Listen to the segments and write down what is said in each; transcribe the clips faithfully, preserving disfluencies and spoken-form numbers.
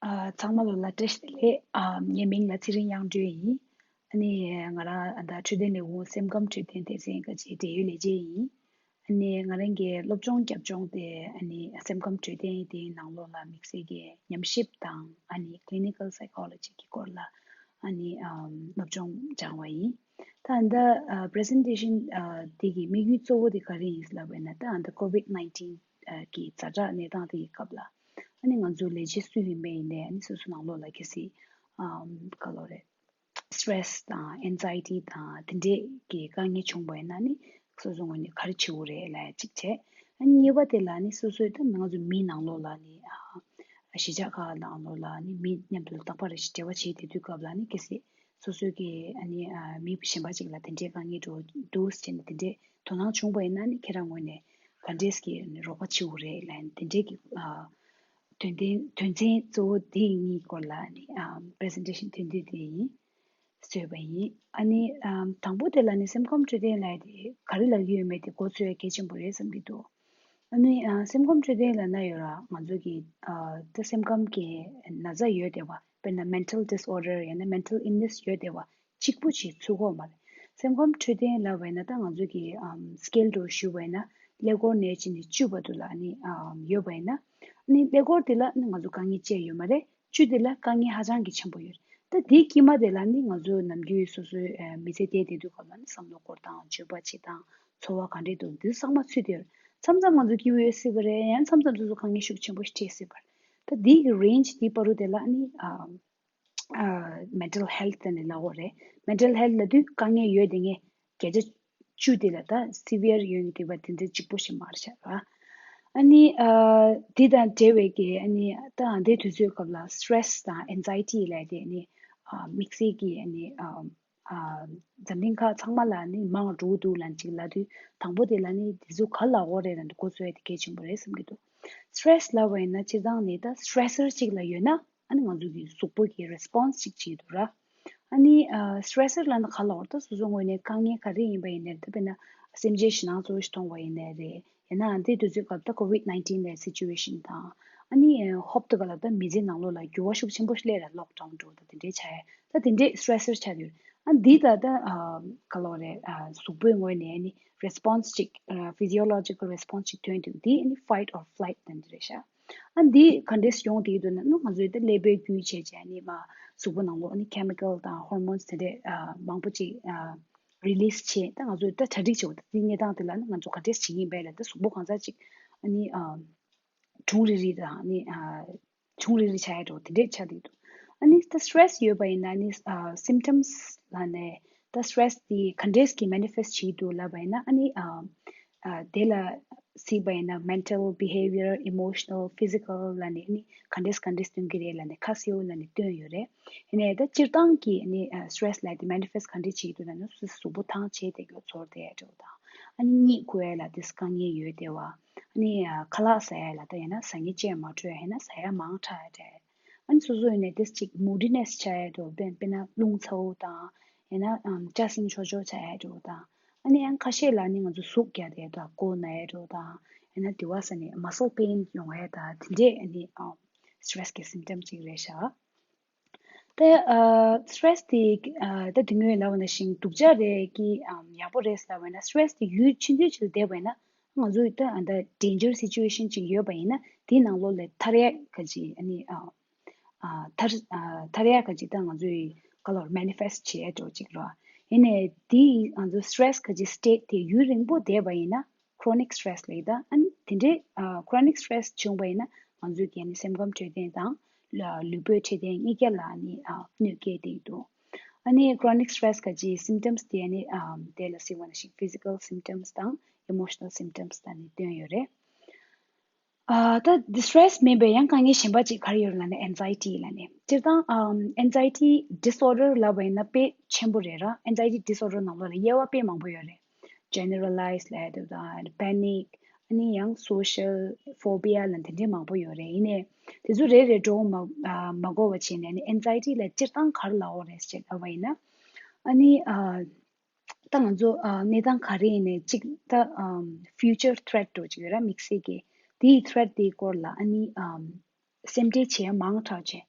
ཨ། ཚང་མ་ལ་བཀྲ་ཤིས་བདེ་ལེགས། ཨ། ངའི་མིང་ལ་ཚེ་རིང་དབྱངས་སྒྲོན་ཡིན། ཨ་ནི་ང་རང་ད་འཕྲོད་བསྟེན་ལས་ཁུངས་སེམས་ཁམས་འཕྲོད་བསྟེན་སྡེ་ཚན་གྱི་འབྲེལ་ཡོད་ལས་བྱེད་ཡིན། ཨ་ནི་ང་རང་གི་སློབ་སྦྱོང་རྒྱབ་ལྗོངས་དེ་ཨ་ནི་སེམས་ཁམས་འཕྲོད་བསྟེན་དེའི་ནང་ལོགས་ལ་དམིགས་བསལ་གྱི་ཉམས་ཞིབ་དང་ཨ་ནི་clinical psychology གི་སྐོར་ལ་ཨ་ནི་ཨམ་སློབ་སྦྱོང་སྦྱངས་པ་ཡིན། ད་ད་ལྟ་ཨ་presentation ཨ་དེ་གི་དམིགས་ཡུལ་གཙོ་བོ་དེ་ག་རེ་ཡིན་ལབ་པ་ཡིན་ན། ད་ད་ལྟ་COVID nineteen ཨ་གི་ཛ་དྲག་གནས་སྟངས་དེ་ཡི་སྐབས་ལ་ཨ་ནི་ང་ཚོ་ལས་བྱེད་སུ་ཡིན་པ་ཡིན་ནའི་ཨ་ནི་སོ་སོ་ནང་ལོགས་ལ་གལ་སྲིད་ཨམ་ག་ལབ་དགོས་རེད། stress དང་anxiety དང་དེ་འདྲས་ཀྱི་དཀའ་ངལ་བྱུང་བ་ཡིན་ན་ནི་སོ་སོའི་ངོས་ནས་ག་རེ་བྱེད་དགོས་རེད་ལབ་ཡ་གཅིག་བྱས། ཨ་ནི་གཉིས་པ་དེ་ལ་ནི་སོ་སོའི་ད་ང་ཚོ་མི་ནང་ལོགས་ལ་ནི་ཨ་གཞིས་ཆགས་ཁག་ནང་ལོགས་ལ་ནི་མི་མཉམ་དུ་རྟག་པར་རེ་ཞིག་འབྲེལ་བ་བྱེད་བསྡད་དུས་སྐབས་ལ་ནི་གལ་སྲིད་སོ་སོའི་གི་ཨ་ནི་ཨ་མི་གཞན་པ་ཅིག་ལ་དེ་འདྲའི་དཀའ་ངལ་འགྲོ་འདུག་ཟེར་ནས་དེ་འདྲའི་དོ་སྣང་བྱུང་བ་ཡིན་ན་ནི་ཁྱེད་རང་ངོས་ནས་ག་འདྲས་ཀྱི་རོགས་པ་བྱེད་དགོས་རེད་ལབ་ནས་དེ་འདྲའི་གི་ཨ་དོན་ཚན་དོན་ཚན་གཙོ་བོ་འདི་གཉིས་སྐོར་ལ་ནི་ཨམ་presentation དོན་ཚན་དེ་ཡིན། བཟོས་པ་ཡིན། ཨ་ནི་ཨམ་དང་པོ་དེ་ལ་ནི་སེམས་ཁམས་འཕྲོད་བསྟེན་ལབ་ཡ་དེ་ག་རེ་ལབ་ཀྱི་ཡོད་མེད་དེ་མགོ་ཚོས་ཡ་གལ་ཆེན་པོ་རེད་བསམ་གྱི་འདུག་ཨ་ནི་ཨ་སེམས་ཁམས་འཕྲོད་བསྟེན་ལབ་ན་ཡོད་ར་ང་ཚོ་གི་ཨ་ད་སེམས་ཁམས་ཀྱི་ན་ཚ་ཡོད་བསྡད་པ། དཔེར་ན་mental disorder ཡང་ན་mental illness ཡོད་བསྡད་པ་གཅིག་པུ་ཅིག་ཚུད་ཀྱི་ཡོད་མ་རེད། སེམས་ཁམས་འཕྲོད་བསྟེན་ལབ་པ་ཡིན་ན་ད་ང་ཚོ་གི་ཨམ་scale དུ་ཞུས་པ་ཡིན་ན་ཀླད་ཀོར་ནས་བྱས་ནས་བཅུ་བར་དུ་ལ་ནི་ཨམ་ཡོད་པ་ཡིན་ན། ཨ་ནི་ཀླད་ཀོར་དེ་ལ་ནི་ང་ཚོ་དཀའ་ངལ་ཅི་ཡང་ཡོད་མ་རེད། བཅུ་དེ་ལ་དཀའ་ངལ་ཧ་ཅང་གི་ཆེན་པོ་ཡོད་རེད། ད་དེའི་དཀྱིལ་མ་དེ་ལ་ནི་ང་ཚོ་ནམ་རྒྱུན་སོ་སོའི་ཨ་མི་ཚེ་བསྡད་བསྡད་དུས་སྐབས་ལ་ནི་བསམ་བློ་འཁོར་སྟངས་སྤྱོད་པ་བྱེད་སྟངས་ཚོར་བ་ག་འདྲས་འདུག་འདི་ཚང་མ་ཚུད་བསྡད་ཡོད་རེད། མཚམས་མཚམས་ང་ཚོ་སྐྱིད་པོ་ཡོད་སྲིད་པ་རེད། ཡང་མཚམས་མཚམས་སོ་སོ་དཀའ་ངལ་ཤུགས་ཆེན་པོ་ཞིག་འཕྲད་སྲིད་པ་རེད། ད་དེའི་གི་range དེའི་བར་དུ་དེ་ལ་ནི་ཨ་ཨ་mental health ལབ་ནས་ལབ་ཡོད་རེད། mental health ལབ་དུས་དཀའ་ངལ་ཡོད་དེ་ངས་བརྒྱ་ཆ་བཅུ་དེ་ལ་ད་severe ཡོད་ངེས་དེ་བ་དེ་འདྲ་གཅིག་པོ་ཞིག་མ་རེད་ཤག་ར། ཨ་ནི་ཨ་དེ་དང་འབྲེལ་བའི་གི་ཨ་ནི་ད་ཨ་འདའི་དུས་ཚོད་སྐབས་ལ་stress དང་anxiety ལབ་དེ་ཨ་ནི་ཨ་དམིགས་བསལ་གྱི་ཨ་ནི་ཨ་ཨ་འཛམ་གླིང་ཁག་ཚང་མ་ལ་ནི་མང་འགྲོ་གི་འདུག་ལབ་ཅིག་ལབ་དུས་དང་པོ་དེ་ལ་ནི་དེ་ཚོ་ག་ལབ་ཡོད་རེད་ལབ་ནས་མགོ་ཚོས་ཡ་དེ་གལ་ཆེན་པོ་རེད་བསམ་གྱི་འདུག stress ལབ་པ་ཡིན་ན་སྤྱིར་བཏང་ནི་ད་stressor ཅིག་ལ་ཡོད་ན་ཨ་ནི་ང་ཚོ་གི་གཟུགས་པོ་གི་response ཅིག་བྱེད་ཀྱི་འདུག་ར། ཨ་ནི་ཨ་stressor ལབ་ན་ག་ལབ་ཡོད་རེད། ད་སོ་སོ་ངོས་ནས་དཀའ་ངལ་ག་རེ་ཡིན་པ་ཡིན་ནའི་ད་དཔེར་ན་སེམས་ཅན་ཞེད་སྣང་ཚ་པོ་ཞིག་མཐོང་བ་ཡིན་ནའི་རེད། ཡང་ན་འདི་དུས་ཚོད་སྐབས་ད་COVID nineteen ལའི་situation དང་ཨ་ནི་ཧོབ་ཏེ་ག་ལ་ད་མི་ཚེ་ནང་ལོགས་ལ་འགྱུར་བ་ཤུགས་ཆེན་པོ་ཞིག་སླེབས་ར། lockdown འགྲོ་ད་དེ་འདྲའི་ཆགས་ཡ་ད་དེ་འདྲའི་stressor ཆགས་ཡོད། ཨ་འདི་ད་ད་ཨ་ག་ལབ་རེད། ཨ་གཟུགས་པོའི་ངོས་ནས་ཨ་ནི་response ཅིག་ཨ་physiological response ཅིག་ཐོན་འདུག་འདི་ཨ་ནི་fight or flight ལབ་འདི་རེད་ཤག་ཨ་འདི་ག་འདྲས་ཡོང་བསྡད་འདུག་ན་ནི་ང་ཚོའི་ད་ཀླད་པའི་རྒྱུད་བྱས་བྱས་ཨ་ནི་མ་གཟུགས་པོ་ནང་ལོགས་ཨ་ནི་chemical དང་hormones དེ་འདྲས་ཨ་མང་པོ་ཅིག་ཨ་release བྱས། ད་ང་ཚོས་ད་གྲ་སྒྲིག་བྱེད་དགོས། ད་དེ་གནས་སྟངས་དེ་ལ་ནི་ང་ཚོ་ག་འདྲས་བྱེད་ཀྱི་ཡིན་པས་ལབ་ད་གཟུགས་པོ་གང་ཟག་ཅིག་ཨ་ནི་ཨ་གྲུང་རིག་རིག་དང་ཨ་ནི་ཨ་གྲུང་རིག་རིག་ཆགས་ཡ་འགྲོ་དེ་འདྲས་ཆགས་བསྡད་འདུག་ཨ་ནི་ད་stress ཡོད་པ་ཡིན་ན་ནི་ཨ་symptoms ལབ་ནས་ད་stress དེ་ག་འདྲས་ཀྱི་manifest བྱེད་ཀྱི་འདུག་ལབ་པ་ཡིན་ན་ཨ་ནི་ཨ་ཨ་དེ་ལ་གཟིགས་པ་ཡིན་ན་mental, behavioral, emotional, physical ལབ་ནས་ཨ་ནི་ག་འདྲས་ག་འདྲས་སྟོན་གྱི་རེད་ལབ་ནས་ཁ་གསལ་པོ་ལབ་ནས་སྟོན་ཡོད་རེད། ཡིན་ནའི་ད་སྤྱིར་བཏང་གི་ཨ་ནི་ཨ་stress ལབ་དེ་manifest ག་འདྲས་བྱེད་ཀྱི་འདུག་ལབ་ན་སོ་སོའི་གཟུགས་པོ་ཐང་ཆད་བསྡད་རྒྱུ་ཚོར་བསྡད་ཡ་འདྲ་བོ་དང་། ཨ་ནི་གཉིད་ཁུག་ཡ་ལ་དེ་དཀའ་ངལ་ཡོད་བསྡད་པ། ཨ་ནི་ཨ་ཁ་ལག་ཟ་ཡ་ལ་ད་ཡང་ན་ཟ་མཁན་ཅིག་མ་འཕྲོད་ཡ་ཡང་ན་ཟ་ཡ་མང་དྲགས་ཡ་འདྲ། ཨ་ནི་སོ་སོ་ཡིན་ནའི་དེ་ཅིག་moodiness ཆགས་ཡ་འདྲ་བོ། དཔེར་དཔེར་ན་རླུང་ཚ་པོ་དང་། ཡང་ན་ཨམ་ཅ་སེམས་ཆོག་ཆོག་ཆགས་ཡ་འདྲ་བོ་དང་། ཨ་ནི་ཡང་ཁ་ཤས་ལ་ནི་ང་ཚོ་ཟུག་རྒྱག་བསྡད་དང་མགོ་ན་ཡ་འདྲ་བོ་དང་། ཡང་ན་དེ་བ་ས་ནས་muscle pain ཡོང་ཡ་དང་དེ་འདྲས་ཨ་ནི་ཨམ་stress གི་symptom ཅིག་རེད་ཤག་ད་ཨ་stress དེ་ཨ་ད་དེ་སྔོན་ལབ་པ་ནང་བཞིན་སྡུག་ཅག་རེད་ཀྱི་ཨམ་ཡག་པོ་རེད་ལབ་པ་ཡིན་ན་stress དེ་ཡུན་ཆུང་ཆུང་ཅིག་ལ་བསྡད་པ་ཡིན་ན་ང་ཚོ་ད་ཨ་ད་danger situation ཅིག་ཡོད་པ་ཡིན་ན་དེའི་ནང་ལོགས་ལ་ཐར་ཡག་ག་ཅིག་ཨ་ནི་ཨ་ཨ་ཐར་ཨ་ཐར་ཡག་ག་ཅིག་ད་ང་ཚོའི་ག་ལབ་manifest བྱེད་ཡག་འགྲོ་ཅིག་རེད། ཡིན་ནའི་དེ་ང་ཚོ་stress ག་ཅིག་state དེ་ཡུན་རིང་པོ་བསྡད་པ་ཡིན་ན་chronic stress ལབ་ཡ་ད། ཨ་ནི་དེ་འདྲའི་ཨ་chronic stress བྱུང་བ་ཡིན་ན་ང་ཚོའི་གི་ཨ་ནི་སེམས་ཁམས་འཕྲོད་བསྟེན་དང་ལ་ལུས་པོའི་འཕྲོད་བསྟེན་གཉིས་ཀ་ལ་ཨ་ནི་ཨ་གནོད་སྐྱེལ་བསྡད་འདུག་ཨ་ནི་chronic stress ག་ཅིག་symptoms དེ་ཨ་ནི་ཨ་དེ་ལ་ཟེར་བ་ནང་བཞིན་physical symptoms དང་emotional symptoms ད་ནི་སྟོན་ཡོད་རེད། ཨ་ད་stress མིན་པའི་ཡང་དཀའ་ངལ་གཞན་པ་ཅིག་ག་རེ་ཡོད་རེད་ལབ་ན་anxiety ལབ་ནས། སྤྱིར་བཏང་ཨམ་anxiety disorder ལབ་པ་ཡིན་ན་དཔེ་ཆེན་པོ་རེད་ར། anxiety disorder ནང་ལོགས་ལ་དབྱེ་བ་དཔེ་མང་པོ་ཡོད་རེད། generalized ལབ་ཡ་དེ་དང་panic ཨ་ནི་ཡང་social phobia ལབ་དེ་འདྲའི་མང་པོ་ཡོད་རེད། ཡིན་ནའི་དེ་ཚོ་རེ་རེ་འགྲོ་མ་ཨ་མ་གོ་བ་བྱས་ནས་ཨ་ནི་anxiety ལ་སྤྱིར་བཏང་ག་རེ་ལབ་ཡོད་རེད་ཅེས་ལབ་པ་ཡིན་ན་ཨ་ནི་ཨ་ད་ང་ཚོ་ཨ་གནས་སྟངས་ག་རེ་ཡིན་ནའི་གཅིག་ད་ཨམ་future threat འདྲ་བོ་ཅིག་ཡོད་ར། དམིགས་བསལ་གྱི་དེའི་threat དེའི་སྐོར་ལ་ཨ་ནི་ཨམ་སེམས་ཁྲལ་བྱེད་ཡ་མང་དྲགས་བྱས།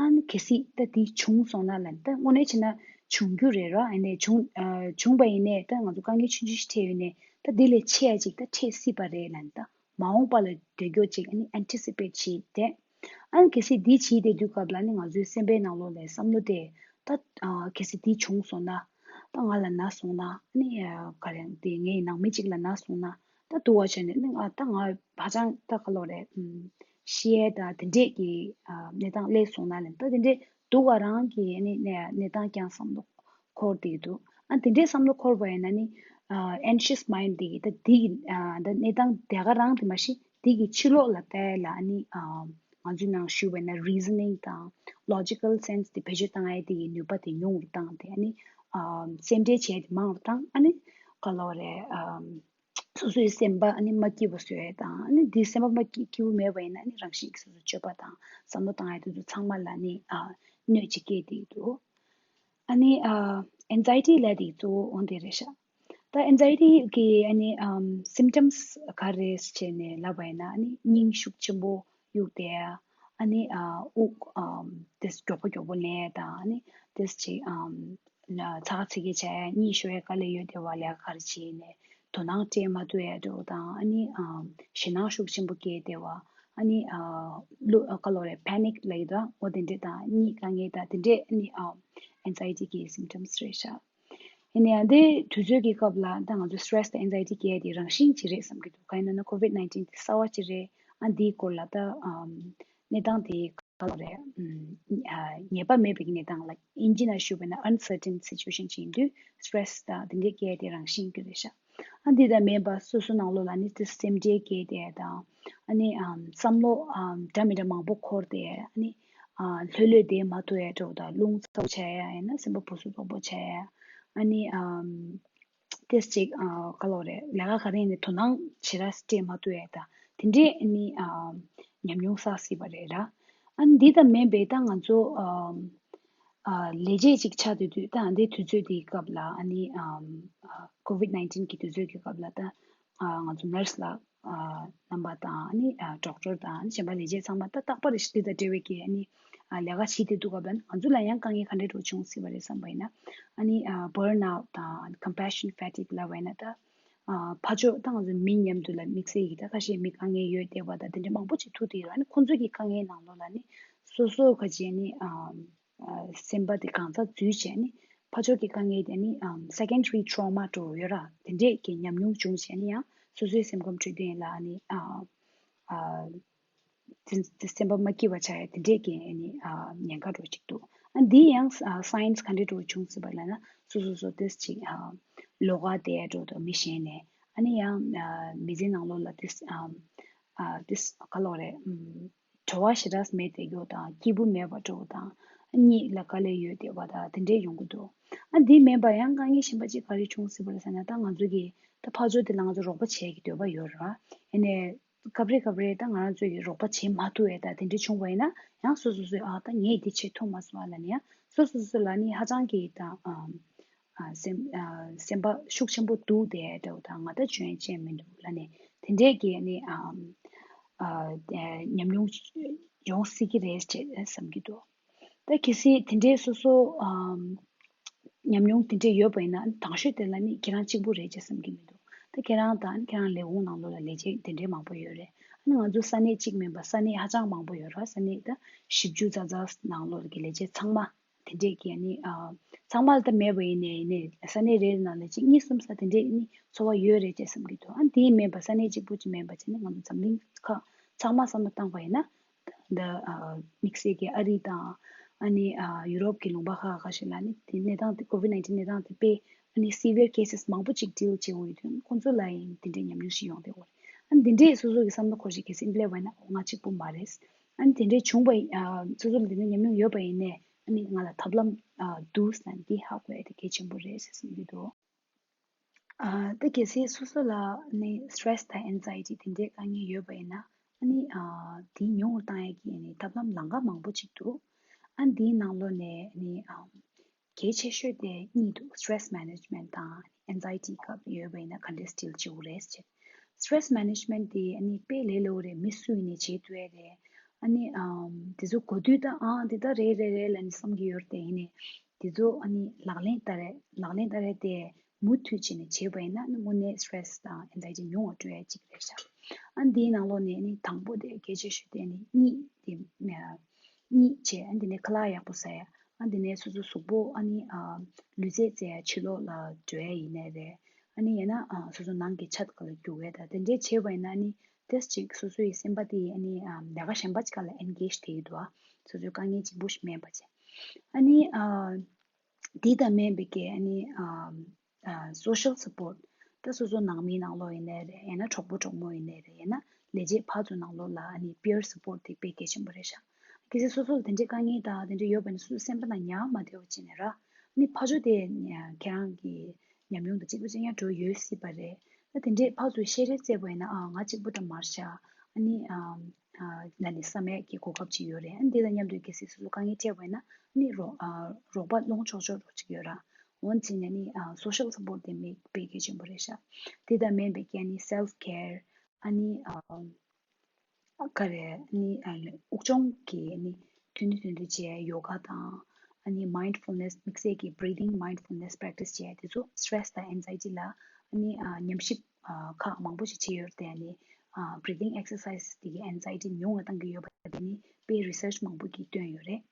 ཨ་ནི་གལ་སྲིད་ད་འདི་བྱུང་སོང་ན་ལབ་ནས། ད་དངོས་གནས་བྱས་ན་བྱུང་རྒྱུ་རེད་ར། ཨ་ནི་བྱུང་ཨ་བྱུང་པ་ཡིན་ནའི་ད་ང་ཚོ་དཀའ་ངལ་ཆུང་ཆུང་ཞིག་འཕྲད་ཡོད་ནའི་ད་འདི་ལས་ཆེ་ཡ་ཅིག་ད་འཕྲད་སྲིད་པ་རེད་ལབ་ནས། ད་མ་འོངས་པ་ལ་འདོད་སྐྱོ་ཅིག་ཨ་ནི་ཨན་ཊི་སི་པེཊ་བྱེད་དེ། ཨ་ནི་གལ་སྲིད་འདི་བྱེད་བསྡད་དུས་སྐབས་ལ་ནི་ང་ཚོའི་སེམས་པའི་ནང་ལོགས་ལ་བསམ་བློ་དེ། ད་ཨ་གལ་སྲིད་འདི་བྱུང་སོང་ན་ད་ང་ལ་ན་སོང་ན། ཨ་ནི་ཨ་ག་རེ་དེ་ངའི་ནང་མི་གཅིག་ལ་ན་སོང་ན་ད་སྡུག་པ་བྱས་ནས་ནི་ང་ད་ང་ཧ་ཅང་ད་ག་ལོ་རེད། ཨམ་ཤི་ཡས་ད་དེ་འདྲས་ཀྱི་ཨ་གནས་སྟངས་སླེབས་སོང་ན་ལབ་ད་དེ་འདྲས་སྡུག་པ་རང་གི་ཨ་ནི་གནས་གནས་སྟངས་ཀྱང་བསམ་བློ་འཁོར་བསྡད་འདུག་ཨ་དེ་འདྲའི་བསམ་བློ་འཁོར་བ་ཡིན་ན་ནི་ཨ་anxious mind དེ་གི་ད་དེ་གི་ཨ་ད་གནས་སྟངས་དེ་ག་རང་དེ་མ་གཞི་དེ་གི་ཕྱི་ལོགས་ལ་བལྟས་ལ་ཨ་ནི་ཨ་ང་ཚོའི་ནང་ཞུས་པ་ཡིན་ན་reasoning དང་logical sense དེ་བེད་སྤྱོད་བཏང་ཡས་དེ་གི་ནུས་པ་དེ་ཉུང་རུ་བཏང་སྟེ། ཨ་ནི་ཨ་སེམས་ཁྲལ་བྱས་དེ་མང་རུ་བཏང་། ཨ་ནི་ག་ལབ་རེད། ཨ་སོ་སོའི་སེམས་པ་ཨ་ནི་མ་སྐྱིད་པ་བཟོ་ཡས་དང་། ཨ་ནི་དེ་སེམས་པ་མ་སྐྱིད་སྐྱིད་པོ་མེད་པ་ཡིན་ན་ཨ་ནི་རང་བཞིན་གྱིས་སོ་སོ་སྤྱོད་པ་དང་བསམ་བློ་བཏང་ཡས་དེ་ཚོ་ཚང་མ་ལ་ནི་ཨ་གནོད་ཅིག་སྐྱེལ་བསྡད་འདུག་ཨ་ནི་ཨ་anxiety ལབ་དེ་གཙོ་བོ་འོ་དེ་རེད་ཤག་ད་anxiety གི་ཨ་ནི་ཨམ་symptoms ག་རེ་བྱས་ནས་ལབ་པ་ཡིན་ན། ཨ་ནི་སྙིང་ཤུགས་ཆེན་པོ་གཡུག་བསྡད་ཡ། ཨ་ནི་ཨ་དབུགས་ཨམ་དེ་མགྱོགས་པོ་མགྱོགས་པོ་ལེན་ཡ་དང་། ཨ་ནི་དེ་ཅིག་ཨམ་ཚ་ཚིག་གི་བྱ་ཡ། གཉིད་ཤོར་ཡ་དཀའ་ལས་ཡོད་བསྡད་པ། ལས་ཀ་ག་རེ་བྱས་ནས་དོ་སྣང་སྤྲད་མ་ཐུབ་ཡ་འདྲ་བོ་དང་། ཨ་ནི་ཨམ་ཞེད་སྣང་ཤུགས་ཆེན་པོ་སྐྱེས་བསྡད་པ། ཨ་ནི་ཨ་གློ་ག་ལབ་རེད། panic ལབ་ཀྱི་འདུག་འོ་དེ་འདྲས་དང་། གཉིད་དཀའ་ངལ་དང་དེ་འདྲས་ཨ་ནི་ཨམ་anxiety གི་symptoms རེད་ཤག་ཡིན་ན་ཡང་དེ་དུས་ཚོད་ཀྱི་སྐབས་ལ་ད་ང་ཚོ་stress དང་anxiety སྐྱེ་ཡ་དེ་རང་བཞིན་ཅིག་རེད་བསམ་གྱི་འདུག་གང་ཡིན་ན་ན་COVID nineteen དེ་གསར་བ་ཅིག་རེད། ཨ་འདིའི་སྐོར་ལ་ད་ཨམ་གནས་སྟངས་དེ་ག་ལབ་རེད། ཨམ་ཨ་ངེས་པ་མེད་པའི་གནས་སྟངས་ལ་ཨིན་ཇི་ནང་ཞུས་པ་ན་uncertain situation ཅིག་ཡིན་དུས། stress དང་དེ་འདྲས་སྐྱེ་ཡ་དེ་རང་བཞིན་གྱི་རེད་ཤག་ཨ་འདི་དང་མིན་པ་སོ་སོ་ནང་ལོགས་ལ་ནི་དེ་སེམས་ཁྲལ་སྐྱེ་བསྡད་ཡ་དང་། ཨ་ནི་ཨམ་བསམ་བློ་ཨམ་འདྲ་མི་འདྲ་མང་པོ་འཁོར་ཏེ། ཨ་ནི་ཨ་ལྷོད་ལྷོད་བསྡད་མ་ཐུབ་ཡ་འདྲ་བོ་དང་། རླུང་ཚ་པོ་བྱ་ཡ་ཡིན་ན་སེམས་པ་སྦུ་སུབ་སྦུ་སུབ་བྱ་ཡ། ཨ་ནི་ཨམ་ཏེས་ཅིག་ཨ་ག་ལབ་རེད། ལས་ཀ་ག་རེ་ཡིན་ནའི་དོ་སྣང་ཞེ་དྲག་སྤྲད་མ་ཐུབ་ཡ་དང་། དེ་འདྲས་ཨ་ནི་ཨམ་ཉམས་མྱོང་བསགས་སྲིད་པ་རེད་ར། ཨ་ནི་འདི་དང་མིན་པའི་ད་ང་ཚོ་ཨམ་ཨ་ལས་བྱེད་ཅིག་ཆགས་བསྡད་དུས། ད་ཨ་འདི་དུས་ཚོད་འདིའི་སྐབས་ལ་ཨ་ནི་ཨམ་ཨ་COVID nineteen གི་དུས་ཚོད་ཀྱི་སྐབས་ལ་ད་ཨ་ང་ཚོ་nurse ལགས་ཨ་རྣམ་པ་དང་། ཨ་ནི་ཨ་doctor དང་། ཨ་ནི་གཞན་པ་ལས་བྱེད་ཚང་མ་ད་རྟག་པར་རེ་ཞིག་འདི་དང་འབྲེལ་བའི་གི་ཨ་ནི་ཨ་ལས་ཀ་བྱེད་བསྡད་དུས་སྐབས་ལ་ང་ཚོ་ལ་ཡང་དཀའ་ངལ་ག་འདྲ་འདྲ་བོ་བྱུང་སྲིད་པ་རེད་བསམ་པ་ཡིན་ན། ཨ་ནི་ཨ་burnout དང་compassion fatigue ལབ་པ་ཡིན་ན། ད་ཨ་ཕར་ཕྱོགས་ད་ང་ཚོ་མི་མཉམ་དུ་ལ་དམིགས་བསལ་གྱི་ད་ཁ་ཤས་མི་དཀའ་ངལ་ཡོད་བསྡད་པ་དང་དེ་འདྲ་མང་པོ་ཅིག་ཐུག་བསྡད་ཡོད། ཨ་ནི་ཁོང་ཚོ་གི་དཀའ་ངལ་ནང་ལོགས་ལ་ནི་སོ་སོ་ག་ཅིག་ནི་ཨ་ཨ་སེམས་པ་དེ་གང་ཚ་འཛུལ་བྱས་ནི་ཕར་ཕྱོགས་ཀྱི་དཀའ་ངལ་དེ་ནི་ཨམ་secondary trauma འདྲ་བོ་ཡོད་ར། དེ་འདྲས་ཀྱི་ཉམས་མྱོང་བྱུང་བྱས་ནི་ཡང་སོ་སོའི་སེམས་ཁམས་འཕྲོད་བསྟེན་ལ་ནི་ཨ་ཨ་དེ་དེ་སེམས་པ་མ་སྐྱིད་པ་ཆགས་ཡ་དེ་འདྲས་ཀྱི་ནི་ཨ་ཉེན་ཁ་འདྲ་བོ་ཅིག་འདུག་ཨ་འདི་ཡང་ཨ་signs ག་འདྲས་འདྲ་བོ་བྱུང་སྲིད་པ་ལབ་ན། སོ་སོ་སོ་ཏེས་ཅིག་ཨ་ལོགས་ཀ་བསྡད་འདྲ་བོ་དང་། མི་གཞན་ནས། ཨ་ནི་ཡང་ཨ་མི་ཚེ་ནང་ལོགས་ལ་ཏེས་ཨ་ཨ་ཏེས་ག་ལབ་རེད། ཨམ་བྲོ་བ་ཞེ་དྲག་མེད་བསྡད་རྒྱུ་དང་། སྐྱིད་པོ་མེད་པ་འདྲ་བོ་དང་། གཉིད་ལ་དཀའ་ལས་ཡོད་བསྡད་པ་དང་། དེ་འདྲས་ཡོང་གི་འདུག་ཨ་འདི་མིན་པ་ཡང་དཀའ་ངལ་གཞན་པ་ཅིག་ག་རེ་བྱུང་སྲིད་པ་རེད་ཟེར་ན། ད་ང་ཚོ་གི་ད་ཕར་ཕྱོགས་དེ་ལ་ང་ཚོ་རོགས་པ་བྱེད་ཀྱི་འདོད་པ་ཡོད་རེད་བ། ཨ་ནི་སྐབས་རེ་སྐབས་རེ་ད་ང་རང་ཚོ་ཡི་རོགས་པ་བྱེད་མ་ཐུབ་ཡས་ད་དེ་འདྲ་བྱུང་བ་ཡིན་ན་ཡང་སོ་སོ་སོས་ཨ་ད་ངས་འདི་བྱེད་ཐུབ་མ་སོང་ཨ་ལབ་ནས་ཡང་སོ་སོ་སོ་ལ་ནི་ཧ་ཅང་གི་ད་ཨ་ཨ་སེམས་ཨ་སེམས་པ་ཤུགས་ཆེན་པོ་སྡུག་བསྡད་འདྲ་བོ་དང་། ང་ད་འཇོན་ཆེན་མི་འདུག་ལབ་ནས་དེ་འདྲས་ཀྱི་ནི་ཨ་ཨ་ཉམས་མྱོང་ཡོང་སྲིད་ཀྱི་རེད་ཅེས་བསམ་གྱི་འདུག་ད་གལ་སྲིད་དེ་འདྲའི་སོ་སོ་ཨམ་ཉམས་མྱོང་དེ་འདྲའི་ཡོད་པ་ཡིན་ན། དང་ཤོས་དེ་ལ་ནི་ཁྱེད་རང་གཅིག་པུ་རེད་ཅེས་བསམ་གྱི་མི་འདུག་ད་ཁྱེད་རང་དང་ཁྱེད་རང་ལས་ཁུངས་ནང་ལོགས་ལ་ལས་བྱེད་དེ་འདྲའི་མང་པོ་ཡོད་རེད། ཨ་ནི་ང་ཚོ་ས་གནས་གཅིག་མིན་པ་ས་གནས་ཧ་ཅང་མང་པོ་ཡོད་རེད། ས་གནས་ད་བཞི་བཅུ་ཙག་ཙག་ནང་ལོགས་ཀྱི་ལས་བྱེད་ཚང་མ་དེ་འདྲས་ཀྱི་ནི་ཨ་ཚང་མ་ལ་ད་མེད་པ་ཡིན་ནའི་ཡིན་ནའི་ས་གནས་རེ་རེ་ནང་ལ་གཅིག་གཉིས་གསུམ་ཙམ་དེ་འདྲས་ནི་འཚོ་བ་ཡོད་རེད་ཅེས་བསམ་གྱི་འདུག་ཨ་ནི་དེ་མིན་པ་ས་གནས་གཅིག་པུ་གཅིག་མིན་པ་བྱས་ནས་ང་ཚོ་འཛམ་གླིང་ཁག་ཚང་མ་བསམ་བློ་བཏང་བ་ཡིན་ན། ད་ཨ་དམིགས་བསལ་གྱི་ཨ་རི་དང་། ཨ་ནི་ཨ་ཡུ་རོབ་ཀྱི་ལུང་པ་ཁག་ཁ་ཤས་ལ་ནི་དེ་གནས་སྟངས་དེ་COVID nineteen གནས་སྟངས་དེ་དཔེ་ཨ་ནི་severe cases མང་པོ་ཅིག་deal བྱེད་འོས་དོན་ཁོང་ཚོ་ལ་ཡིན་དེ་འདྲའི་ཉམས་མྱོང་ཞིག་ཡོང་བསྡད་ཡོད་རེད། ཨ་ནི་དེ་འདྲའི་སོ་སོ་གི་བསམ་བློ་འཁོར་ཞིག་གལ་སྲིད་སླེབས་པ་ཡིན་ན། ང་གཅིག་པུ་མ་རེད། ཨ་ནི་དེ་འདྲའི་བྱུང་བ་ཡིན་ཨ་སོ་སོ་ལ་དེ་འདྲའི་ཉམས་མྱོང་ཡོད་པ་ཡིན་ནའི་ཨ་ནི་ང་ལ་ཐབས་ལམ་ཨ་འདུག་ཟེར་ན་འདི་ཧ་གོ་ཡ་དེ་གལ་ཆེན་པོ་རེད་ཟེར་བསམ་གྱི་འདུག་ཨ་ད་གལ་སྲིད་སོ་སོ་ལ་ནི་stress དང་anxiety དེ་འདྲའི་དཀའ་ངལ་ཡོད་པ་ཡིན་ན། ཨ་ནི་ཨ་དེ་ཉུང་རུ་བཏང་ཡས་ཀྱི་ནི་ཐབས་ལམ་ལམ་ཁ་མང་པོ་ཅིག་འདུག་ཨ་འདིའི་ནང་ལོགས་ནས་ནི་ཨ་གལ་ཆེ་ཤོས་དེ་གཉིས་འདུག stress management དང་anxiety སྐབས་ཡོད་པ་ཡིན་ན་ག་འདྲས་deal བྱེད་དགོས་རེད་ཟེར། stress management དེ་ཨ་ནི་དཔེ་ལས་སླ་པོ་རེད། མི་སུ་ཡིན་ནའི་བྱེད་ཐུབ་ཡས་རེད། ཨ་ནི་ཨམ་དེ་ཚོ་གོ་དུས་ད་ཨང་དེ་ད་རེད་རེད་རེད་ལབ་ནས་བསམ་གྱི་ཡོད་རེད་དེ། ཡིན་ནའི་དེ་ཚོ་ཨ་ནི་ལག་ལེན་བསྟར་རེད། ལག་ལེན་བསྟར་རེད་དེ་མུ་མཐུད་བྱས་ནས་བྱས་པ་ཡིན་ན་ཨ་ནི་དངོས་གནས་སི་ཊེ་རེ་སི་དང་ཨེང་ཛའི་ཊི་ཉུང་བ་འགྲོ་ཡ་གཅིག་རེད་ཤག་ཨ་འདིའི་ནང་ལོགས་ནས་ཨ་ནི་དང་པོ་དེ་གལ་ཆེ་ཤོས་དེ་ཨ་ནི་གཉིད་དེ་གཉིད་བྱས། ཨ་འདི་ནས་ཁ་ལག་ཡག་པོ་ཟ་ཡ། ཨ་འདི་ནས་སོ་སོ་གཟུགས་པོ་ཨ་ནི་ཨ་ལུས་རྩལ་རྩེ་ཡ་ཕྱི་ལོགས་ལ་འགྲོ་ཡ་ཡིན་ནའི་རེད། ཨ་ནི་ཡང་ན་ཨ་སོ་སོ་ནང་གི་ཆ་དེ་ག་ལ་རྒྱུག་ཡ་དང་དེ་འདྲས་བྱས་པ་ཡིན་ན་ཨ་ནི་ཏོག་ཙམ་ཅིག་སོ་སོ་ཡི་སེམས་པ་དེ་ཨ་ནི་ཨ་ལས་ཀ་གཞན་པ་ཅིག་ག་ལ་ཨེན་གེ་ཇི་བྱེད་ཀྱི་འདུག་ཨ་སོ་སོའི་དཀའ་ངལ་གཅིག་པུ་ཞིག་མིན་པ་བྱས། ཨ་ནི་ཨ་དེ་དང་མིན་པའི་གི་ཨ་ནི་ཨ་ཨ་social support། ད་སོ་སོ་ནང་མིའི་ནང་ལོགས་ཡིན་ནའི་རེད། ཡང་ན་གྲོགས་པོ་གྲོགས་མོ་ཡིན་ནའི་རེད། ཡང་ན་ལས་བྱེད་ཕར་ཚུར་ནང་ལོགས་ལ་ཨ་ནི་peer support དེ་དཔེ་གལ་ཆེན་པོ་རེད་ཤག་གལ་སྲིད་སོ་སོ་ལ་དེ་འདྲའི་དཀའ་ངལ་དང་དེ་འདྲ་ཡོད་པ་ཡིན་ན་སོ་སོའི་སེམས་པ་ནང་ཉར་མ་བསྡད་པ་བྱས་ནས་ར། ཨ་ནི་ཕར་ཕྱོགས་དེ་ཁྱེད་རང་གི་ཉམས་མྱོང་དང་གཅིག་པ་གཅིག་རྐྱང་འགྲོ་ཡོད་སྲིད་པ་རེད། ད་དེ་འདྲས་ཕར་ཚུར་བཤད་རེས་བྱས་པ་ཡིན་ན་ཨ་ང་གཅིག་པུ་འདྲ་མ་རེད་ཤག་ཨ་ནི་ཨ་ཨ་ལབ་ནས་བསམ་ཡས་ཀྱི་གོ་སྐབས་ཅིག་ཡོད་རེད། ཨ་ནི་དེ་དང་མཉམ་དུ་གལ་སྲིད་སོ་སོ་དཀའ་ངལ་འཕྲད་པ་ཡིན་ན་ཨ་ནི་རོགས་ཨ་རོགས་པ་སློང་ཆོག་ཆོག་རོགས་ཅིག་ཡོད་ར། འོན་ཅིག་ནས་ནི་ཨ་social support དེ་མེད་དཔེ་གལ་ཆེན་པོ་རེད་ཤག་དེ་དང་མིན་པའི་གི་ཨ་ནི་self care ཨ་ནི་ཨ་ག་རེ་ཨ་ནི་ཨ་དབུགས་སྦྱོང་གི་ཨ་ནི་ཐུང་ཐུང་ཐུང་ཐུང་བྱས་ཡོ་ག་དང་ཨ་ནི་mindfulness དམིགས་བསལ་གྱི་breathing mindfulness practice བྱས་དེ་ཚོ་stress དང་anxiety ལ་ཨ་ནི་ཨ་ཉམས་ཞིབ་ཨ་ཁག་མང་པོ་ཞིག་བྱས་ཡོད་རེད་དེ། ཨ་ནི་ཨ་breathing exercise དེ་གི་anxiety ཉུང་བ་གཏང་གི་ཡོད་པ་དེ་ནི་དཔེ་research མང་པོ་གིས་བཏོན་ཡོད་རེད།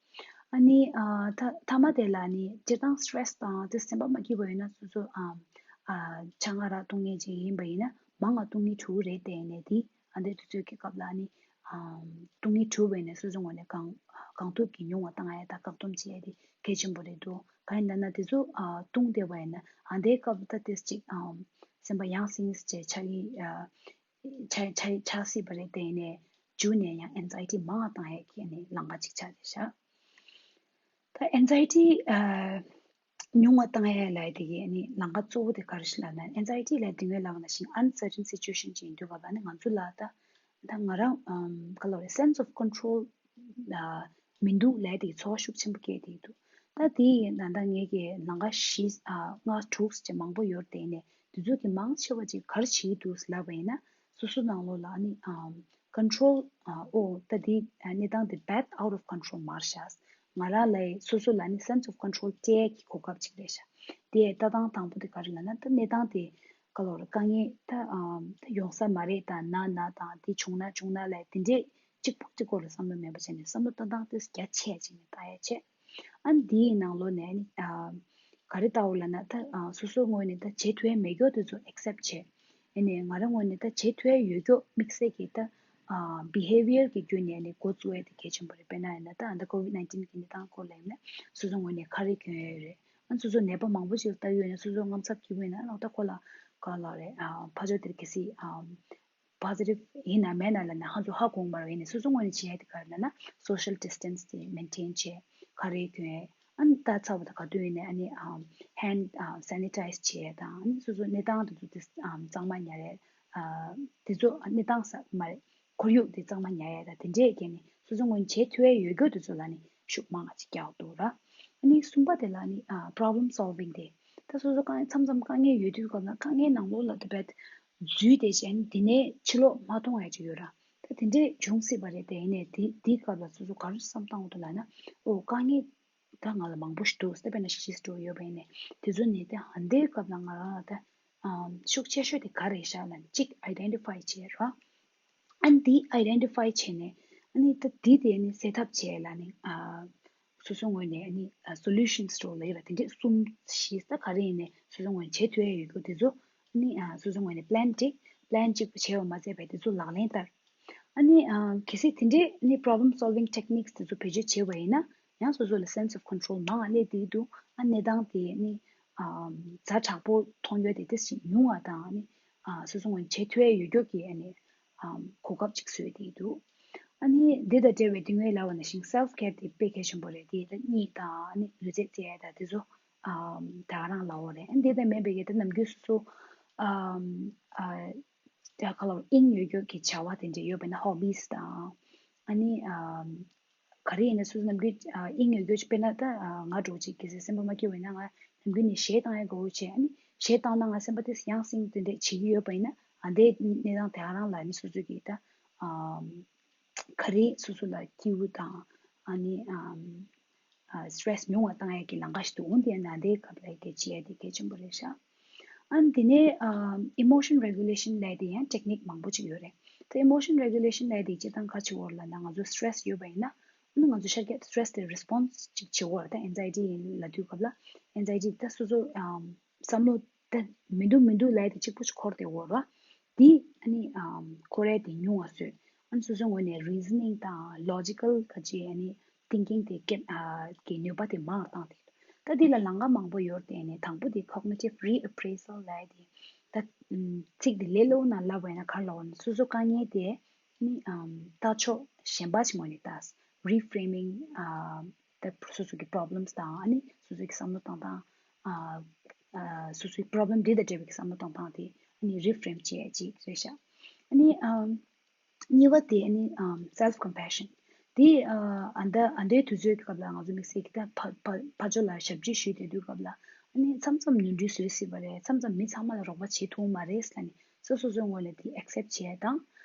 ཨ་ནི་ཨ་ཐ་མཐའ་མ་དེ་ལ་ནི་སྤྱིར་བཏང་stress དང་དེ་སེམས་པ་མ་སྐྱིད་པ་ཡོད་ན་སོ་སོ་ཨ་ཨ་ཆང་ཨ་རག་བཏུང་མཁན་ཅིག་ཡིན་པ་ཡིན་ན་མང་ང་བཏུང་མཁན་དྲུག་རེད་དེ། ཡིན་ནའི་དེ་ཨ་འདྲའི་དུས་ཚོད་ཀྱི་སྐབས་ལ་ནི་ཨ་བཏུང་མཁན་དྲུག་བས་ནས་སོ་སོ་ངོས་ནས་གང་གང་ཐུབ་ཀྱིས་ཉུང་བ་བཏང་ཡ་དང་བཀག་སྡོམ་བྱེད་ཡ་དེ་གལ་ཆེན་པོ་རེད་འདུག་གང་ཡིན་ད་ན་དེ་ཚོ་ཨ་བཏུང་བསྡད་པ་ཡིན་ན་ཨ་འདའི་སྐབས་ད་ཏོག་ཙམ་ཅིག་ཨ་སེམས་པ་ཡང་སེང་ཅེས་ཆགས་ཀྱི་ཨ་ཆགས་ཆགས་ཆགས་སྲིད་པ་རེད་དེ། ཡིན་ནའི་མཇུག་ནས་ཡང་anxiety མང་བ་བཏང་ཡ་གི་ནི་ལམ་ཁ་ཅིག་ཆགས་བསྡད་ཤག་ད་anxiety ཨ་ཉུང་བ་བཏང་ཡ་ལབ་དེ་གི་ནི་ལམ་ཁ་གཙོ་བོ་དེ་ག་རེ་ཞིག་ལབ་ན། anxiety ལབ་དེ་སྔོན་ལབ་པ་ནང་བཞིན་uncertain situation ཅིག་ཡིན་དུས་སྐབས་ལ་ནི་ང་ཚོ་ལ་ད་ད་ང་རང་ཨམ་ག་ལབ་རེད། sense of control ཨ་མི་འདུག་ལབ་དེ་གི་ཚོར་བ་ཤུགས་ཆེན་པོ་སྐྱེས་བསྡད་འདུག་ད་དེ་ཡིན་ད་ལྟ་ངེད་ཀྱི་ལམ་ཁ་བཞི་ཨ་ལྔ་དྲུག་ཅིག་མང་པོ་ཡོད་རེད་དེ། ཡིན་ནའི་དེ་ཚོ་གི་མང་ཆེ་བ་ཅིག་ག་རེ་བྱེད་ཀྱི་འདུག་ལབ་པ་ཡིན་ན་སོ་སོ་ནང་ལོགས་ལ་ནི་ཨམ་control ཨ་ཨོ་ད་དེ་ཨ་གནས་སྟངས་དེ་bad out of control མ་རེད་ཤག་ང་རང་ལ་སོ་སོ་ལ་ནི་sense of control སྤྲད་ཀྱི་གོ་སྐབས་ཅིག་རེད་ཤག་དེ་ལྟ་སྟངས་དང་པོ་དེ་ག་རེ་ལབ་ན་ད་གནས་སྟངས་དེ་ག་ལབ་རེད། དཀའ་ངལ་ད་ཨམ་ད་ཡོང་ས་མ་རེད་དང་ན་ན་དང་དེ་བྱུང་ན་བྱུང་ན་ལབ་དེ་འདྲས་གཅིག་པོ་གཅིག་པོ་ལ་བསམ་བློ་མེད་པ་བྱས་ནས་བསམ་བློ་གཏོང་སྟངས་དེ་རྒྱ་ཆེ་ཅིག་ནས་བཏང་ཡ་བྱས། ཨ་ནི་དེའི་ནང་ལོགས་ནས་ནི་ཨ་ག་རེ་ལྟ་བུ་ལབ་ན་ད་ཨ་སོ་སོའི་ངོས་ནས་ད་བྱེད་ཐུབ་ཡ་མེད་རྒྱུ་དེ་ཚོ་accept བྱས། ཨ་ནི་ང་རང་ངོས་ནས་ད་བྱེད་ཐུབ་ཡ་ཡོད་རྒྱུ་དམིགས་བསལ་གྱི་ད་ཨ་behaviour གི་བརྒྱུད་ནས་ནི་འགོ་བཙུགས་ཡ་དེ་གལ་ཆེན་པོ་རེད། དཔེར་ན་ཡིན་ན་ད་ཨ་ད་COVID nineteen གི་གནས་སྟངས་སྐོར་ལ་ཡིན་ན་སོ་སོ་ངོས་ནས་ཁ་རས་གྱོན་ཡ་ཡོད་རེད། ཨ་ནི་སོ་སོ་ནད་པ་མང་པོ་ཞིག་ལ་ལྟ་གི་ཡོད་ན་སོ་སོ་དངངས་འཚབ་སྐྱེ་གི་ཡོད་ན་ཨ་ད་ཁོ་ལ་ག་ལབ་རེད། ཨ་ཕར་ཕྱོགས་དེར་གལ་སྲིད་ཨ་positive ཡིན་ན་མེད་ན་ལབ་ན་ཧ་ཚོ་ཧ་གོ་མ་རེད། ཡིན་ནའི་སོ་སོ་ངོས་ནས་བྱེད་ཡ་དེ་ག་རེ་ལབ་ན་social distance དེ་maintain བྱས། ཁ་རས་གྱོན། ཨ་ནི་ད་ཚ་བོ་དང་ག་དུས་ཡིན་ནའི་ཨ་ནི་ཨམ་hand ཨམ་sanitize བྱེད་ཡ་དང་། ཨ་ནི་སོ་སོ་གནས་སྟངས་དེ་ཚོ་དེ་ཨམ་གཙང་མ་ཉར་ཡ། ཨ་དེ་ཚོ་གནས་སྟངས་ས་མ་རེད། ཁོར་ཡུག་དེ་གཙང་མ་ཉར་ཡ་དང་དེ་འདྲས་ཀྱི་ནི་སོ་སོ་ངོས་ནས་བྱེད་ཐུབ་ཡ་ཡོད་རྒྱུ་དེ་ཚོ་ལ་ནི་ཤུགས་མང་བ་ཅིག་རྒྱག་འདུག་ར། ཨ་ནི་གསུམ་པ་དེ་ལ་ནི་ཨ་problem solving དེ། ད་སོ་སོ་དཀའ་མཚམས་མཚམས་དཀའ་ངལ་ཡོད་དུས་སྐབས་ལ་དཀའ་ངལ་ནང་ལོགས་ལ་དེ་བས་འཛུལ་བསྡད་བྱས་ནས་དེ་ནས་ཕྱི་ལོགས་མ་མཐོང་ཡ་ཅིག་ཡོད་ར། ད་དེ་འདྲས་འབྱུང་སྲིད་པ་རེད་དེ། ཡིན་ནའི་དེ་དེའི་སྐབས་ལ་སོ་སོ་ག་རེ་བསམ་བཏང་དགོས་འདུག་ལབ་ན། ཨོ་དཀའ་ངལ་ད་ང་ལ་མང་པོ་ཞིག་འདུག་ད་དཔེར་ན་བཞི་འགྲོ་ཡོད་པ་ཡིན་ནའི་དེ་ཚོ་ནི་ད་ཨ་འདའི་སྐབས་ལ་ང་རང་ལ་ད་ཨམ་ཤུགས་ཆེ་ཤོས་དེ་ག་རེ་རེད་ཤག་ལབ་ན་གཅིག་identify བྱས་ར། ཨ་ནི་དེ་identify བྱས་ནས་ཨ་ནི་ད་དེ་དེ་ནི་སེལ་ཐབས་བྱས་ལབ་ནི་ཨ་སོ་སོ་ངོས་ནས་ཨ་ནི་ཨ་solutions འགྲོ་ལབ་ཡོད་ར། དེ་འདྲས་གསུམ་བཞི་ད་ག་རེ་ཡིན་ནའི་སོ་སོ་ངོས་ནས་བྱེད་ཐུབ་ཡ་ཡོད་རྒྱུ་དེ་ཚོ་ཨ་ནི་ཨ་སོ་སོ་ངོས་ནས་plan བསྒྲིགས། plan གཅིག་པུ་བྱས་པ་མ་ཚད་པའི་དེ་ཚོ་ལག་ལེན་བསྟར། ཨ་ནི་ཨ་གལ་སྲིད་དེ་འདྲའི་ཨ་ནི་problem solving techniques དེ་ཚོ་བེད་སྤྱོད་བྱས་པ་ཡིན་ན་ཡང་སོ་སོ་ལ་sense of control མང་བ་སླེབས་བསྡད་འདུག་ཨ་གནས་སྟངས་དེ་ཨ་ནི་ཨ་ཛ་དྲག་པོ་མཐོང་རྒྱུ་དེ་ཏོག་ཙམ་ཉུང་བ་དང་ཨ་ནི་ཨ་སོ་སོ་ངོས་ནས་བྱེད་ཐུབ་ཡ་ཡོད་རྒྱུ་གི་ཨ་ནི་ཨ་གོ་སྐབས་ཅིག་བཟོས་བསྡད་འདུག་ཨ་ནི་འདི་དང་འབྲེལ་བའི་དེ་སྔོན་ལབ་པ་ནང་བཞིན་self care དེ་དཔེ་གལ་ཆེན་པོ་རེད། དེ་ད་གཉིད་དང་ཨ་ནི་ལུས་རྩལ་རྩེ་ཡ་དང་དེ་ཚོ་ཨ་ད་ག་རང་ལབ་པ་རེད། ཨ་ནི་དེ་དང་མིན་པའི་གི་ད་ནམ་རྒྱུན་སོ་སོ་ཨ་ཨ། ད་ག་ལ་དབྱིངས་ཡོད་རྒྱུ་གི་བྱ་བ་དེ་འདྲ་ཡོད་པ་ན་hobbies དང་། ཨ་ནི་ཨ་ག་རེ་ཡིན་ན་སོ་སོ་ནམ་རྒྱུན་ཨ་དབྱིངས་ཡོད་རྒྱུ་ཅིག་དཔེར་ན་ད་ཨ་ང་འདྲ་བོ་ཅིག་གལ་སྲིད་སེམས་པ་མ་སྐྱིད་པ་ཡིན་ན་ང་ནམ་རྒྱུན་ནས་གཞས་བཏང་ཡ་དགའ་བོ་བྱས། ཨ་ནི་གཞས་བཏང་ན་ང་སེམས་པ་དེ་ཡང་སེང་དེ་འདྲ་བྱེད་ཀྱི་ཡོད་པ་ཡིན་ན་ཨ་འདའི་གནས་སྟངས་དེ་ག་རང་ལ་ནི་སོ་སོ་གི་ད་ཨ་ ག་རེ་སོ་སོ་ལ་སྐྱིད་པོ་དང་ཨ་ནི་ཨམ་ཨ་stress་ཉུང་བ་བཏང་ཡས་ཀྱི་ལམ་ཁ་ཞིག་འདུག་འོན་ཏེ་ན་དེའི་སྐབས་ལ་དེ་བྱེད་ཡས་དེ་གལ་ཆེན་པོ་རེད་ཤག་ཨ་ནི་དེ་ནས་ཨམ་emotion regulation་ལབ་དེ་ཡང་technique་མང་པོ་ཅིག་ཡོད་རེད། དེ་emotion regulation་ལབ་དེ་སྤྱིར་བཏང་ག་ཅིག་ཡོད་ལབ་ན་ང་ཚོ་stress་ཡོད་པ་ཡིན་ན་ཨ་ནི་ང་ཚོ་ཤར་རྒྱག་stress་དེ་response་ཅིག་བྱེད་དགོས་རེད། ད་anxiety་ཡིན་ལབ་དུས་སྐབས་ལ་anxiety་ད་སོ་སོ་ཨམ་བསམ་བློ་ད་མི་འདུག་མི་འདུག་ལབ་དེ་གཅིག་པོ་ཅིག་འཁོར་བསྡད་ཡོད་རེད་བ། དེ་ཨ་ནི་ཨམ་འཁོར་ཡས་དེ་ཉུང་བ་བཟོས། ཨ་ནི་སོ་སོའི་ངོས་ནས་reasoning་དང་logical་ག་ཅིག་ཨ་ནི་thinking་དེ་སྐྱེད་ཨ་གི་ནུས་པ་དེ་མང་བཏང་དེ། ད་དེ་ལ་ལམ་ཁ་མང་པོ་ཡོད་དེ་ནས་དང་པོ་དེ་cognitive reappraisal་ལབ་ཡས་དེ། ད་ཨམ་ཚིག་དེ་ལས་སླ་པོ་ནང་ལབ་པ་ཡིན་ན་ག་རེ་ལབ་དགོས་ན་སོ་སོ་དཀའ་ངལ་དེ་ནི་ཨམ་ལྟ་ཕྱོགས་གཞན་པ་ཞིག་ངོས་ནས་ལྟ། reframing་ཨ་ད་སོ་སོ་གི་problems་དང་ཨ་ནི་སོ་སོ་གི་བསམ་བློ་བཏང་སྟངས་ཨ་ཨ་སོ་སོའི་problem་འདི་དང་འབྲེལ་བའི་བསམ་བློ་བཏང་སྟངས་དེ་ཨ་ནི་reframe་བྱེད་ཡས་ཅིག་རེད་ཤག་ཨ་ནི་ཨམ་གཉིས་པ་དེ་ཨ་ནི་ཨམ་self compassion་དེ་ཨ་ཨ་ད་ཨ་འདའི་དུས་ཚོད་ཀྱི་སྐབས་ལ་ང་ཚོ་དམིགས་བསལ་གྱི་ད་ཕ་ཕ་ཕར་ཕྱོགས་ལ་ཞབས་ཕྱི་ཞུས་བསྡད་དུས་སྐབས་ལ་ཨ་ནི་མཚམས་མཚམས་ནོར་འཁྲུལ་བཟོས་སྲིད་པ་རེད། མཚམས་མཚམས་མི་ཚང་མ་ལ་རོགས་པ་བྱེད་ཐུབ་མ་རེད་ལབ་ནས་སོ་སོ་སོའི་ངོས་ལ་དེ་accept་བྱས་དང་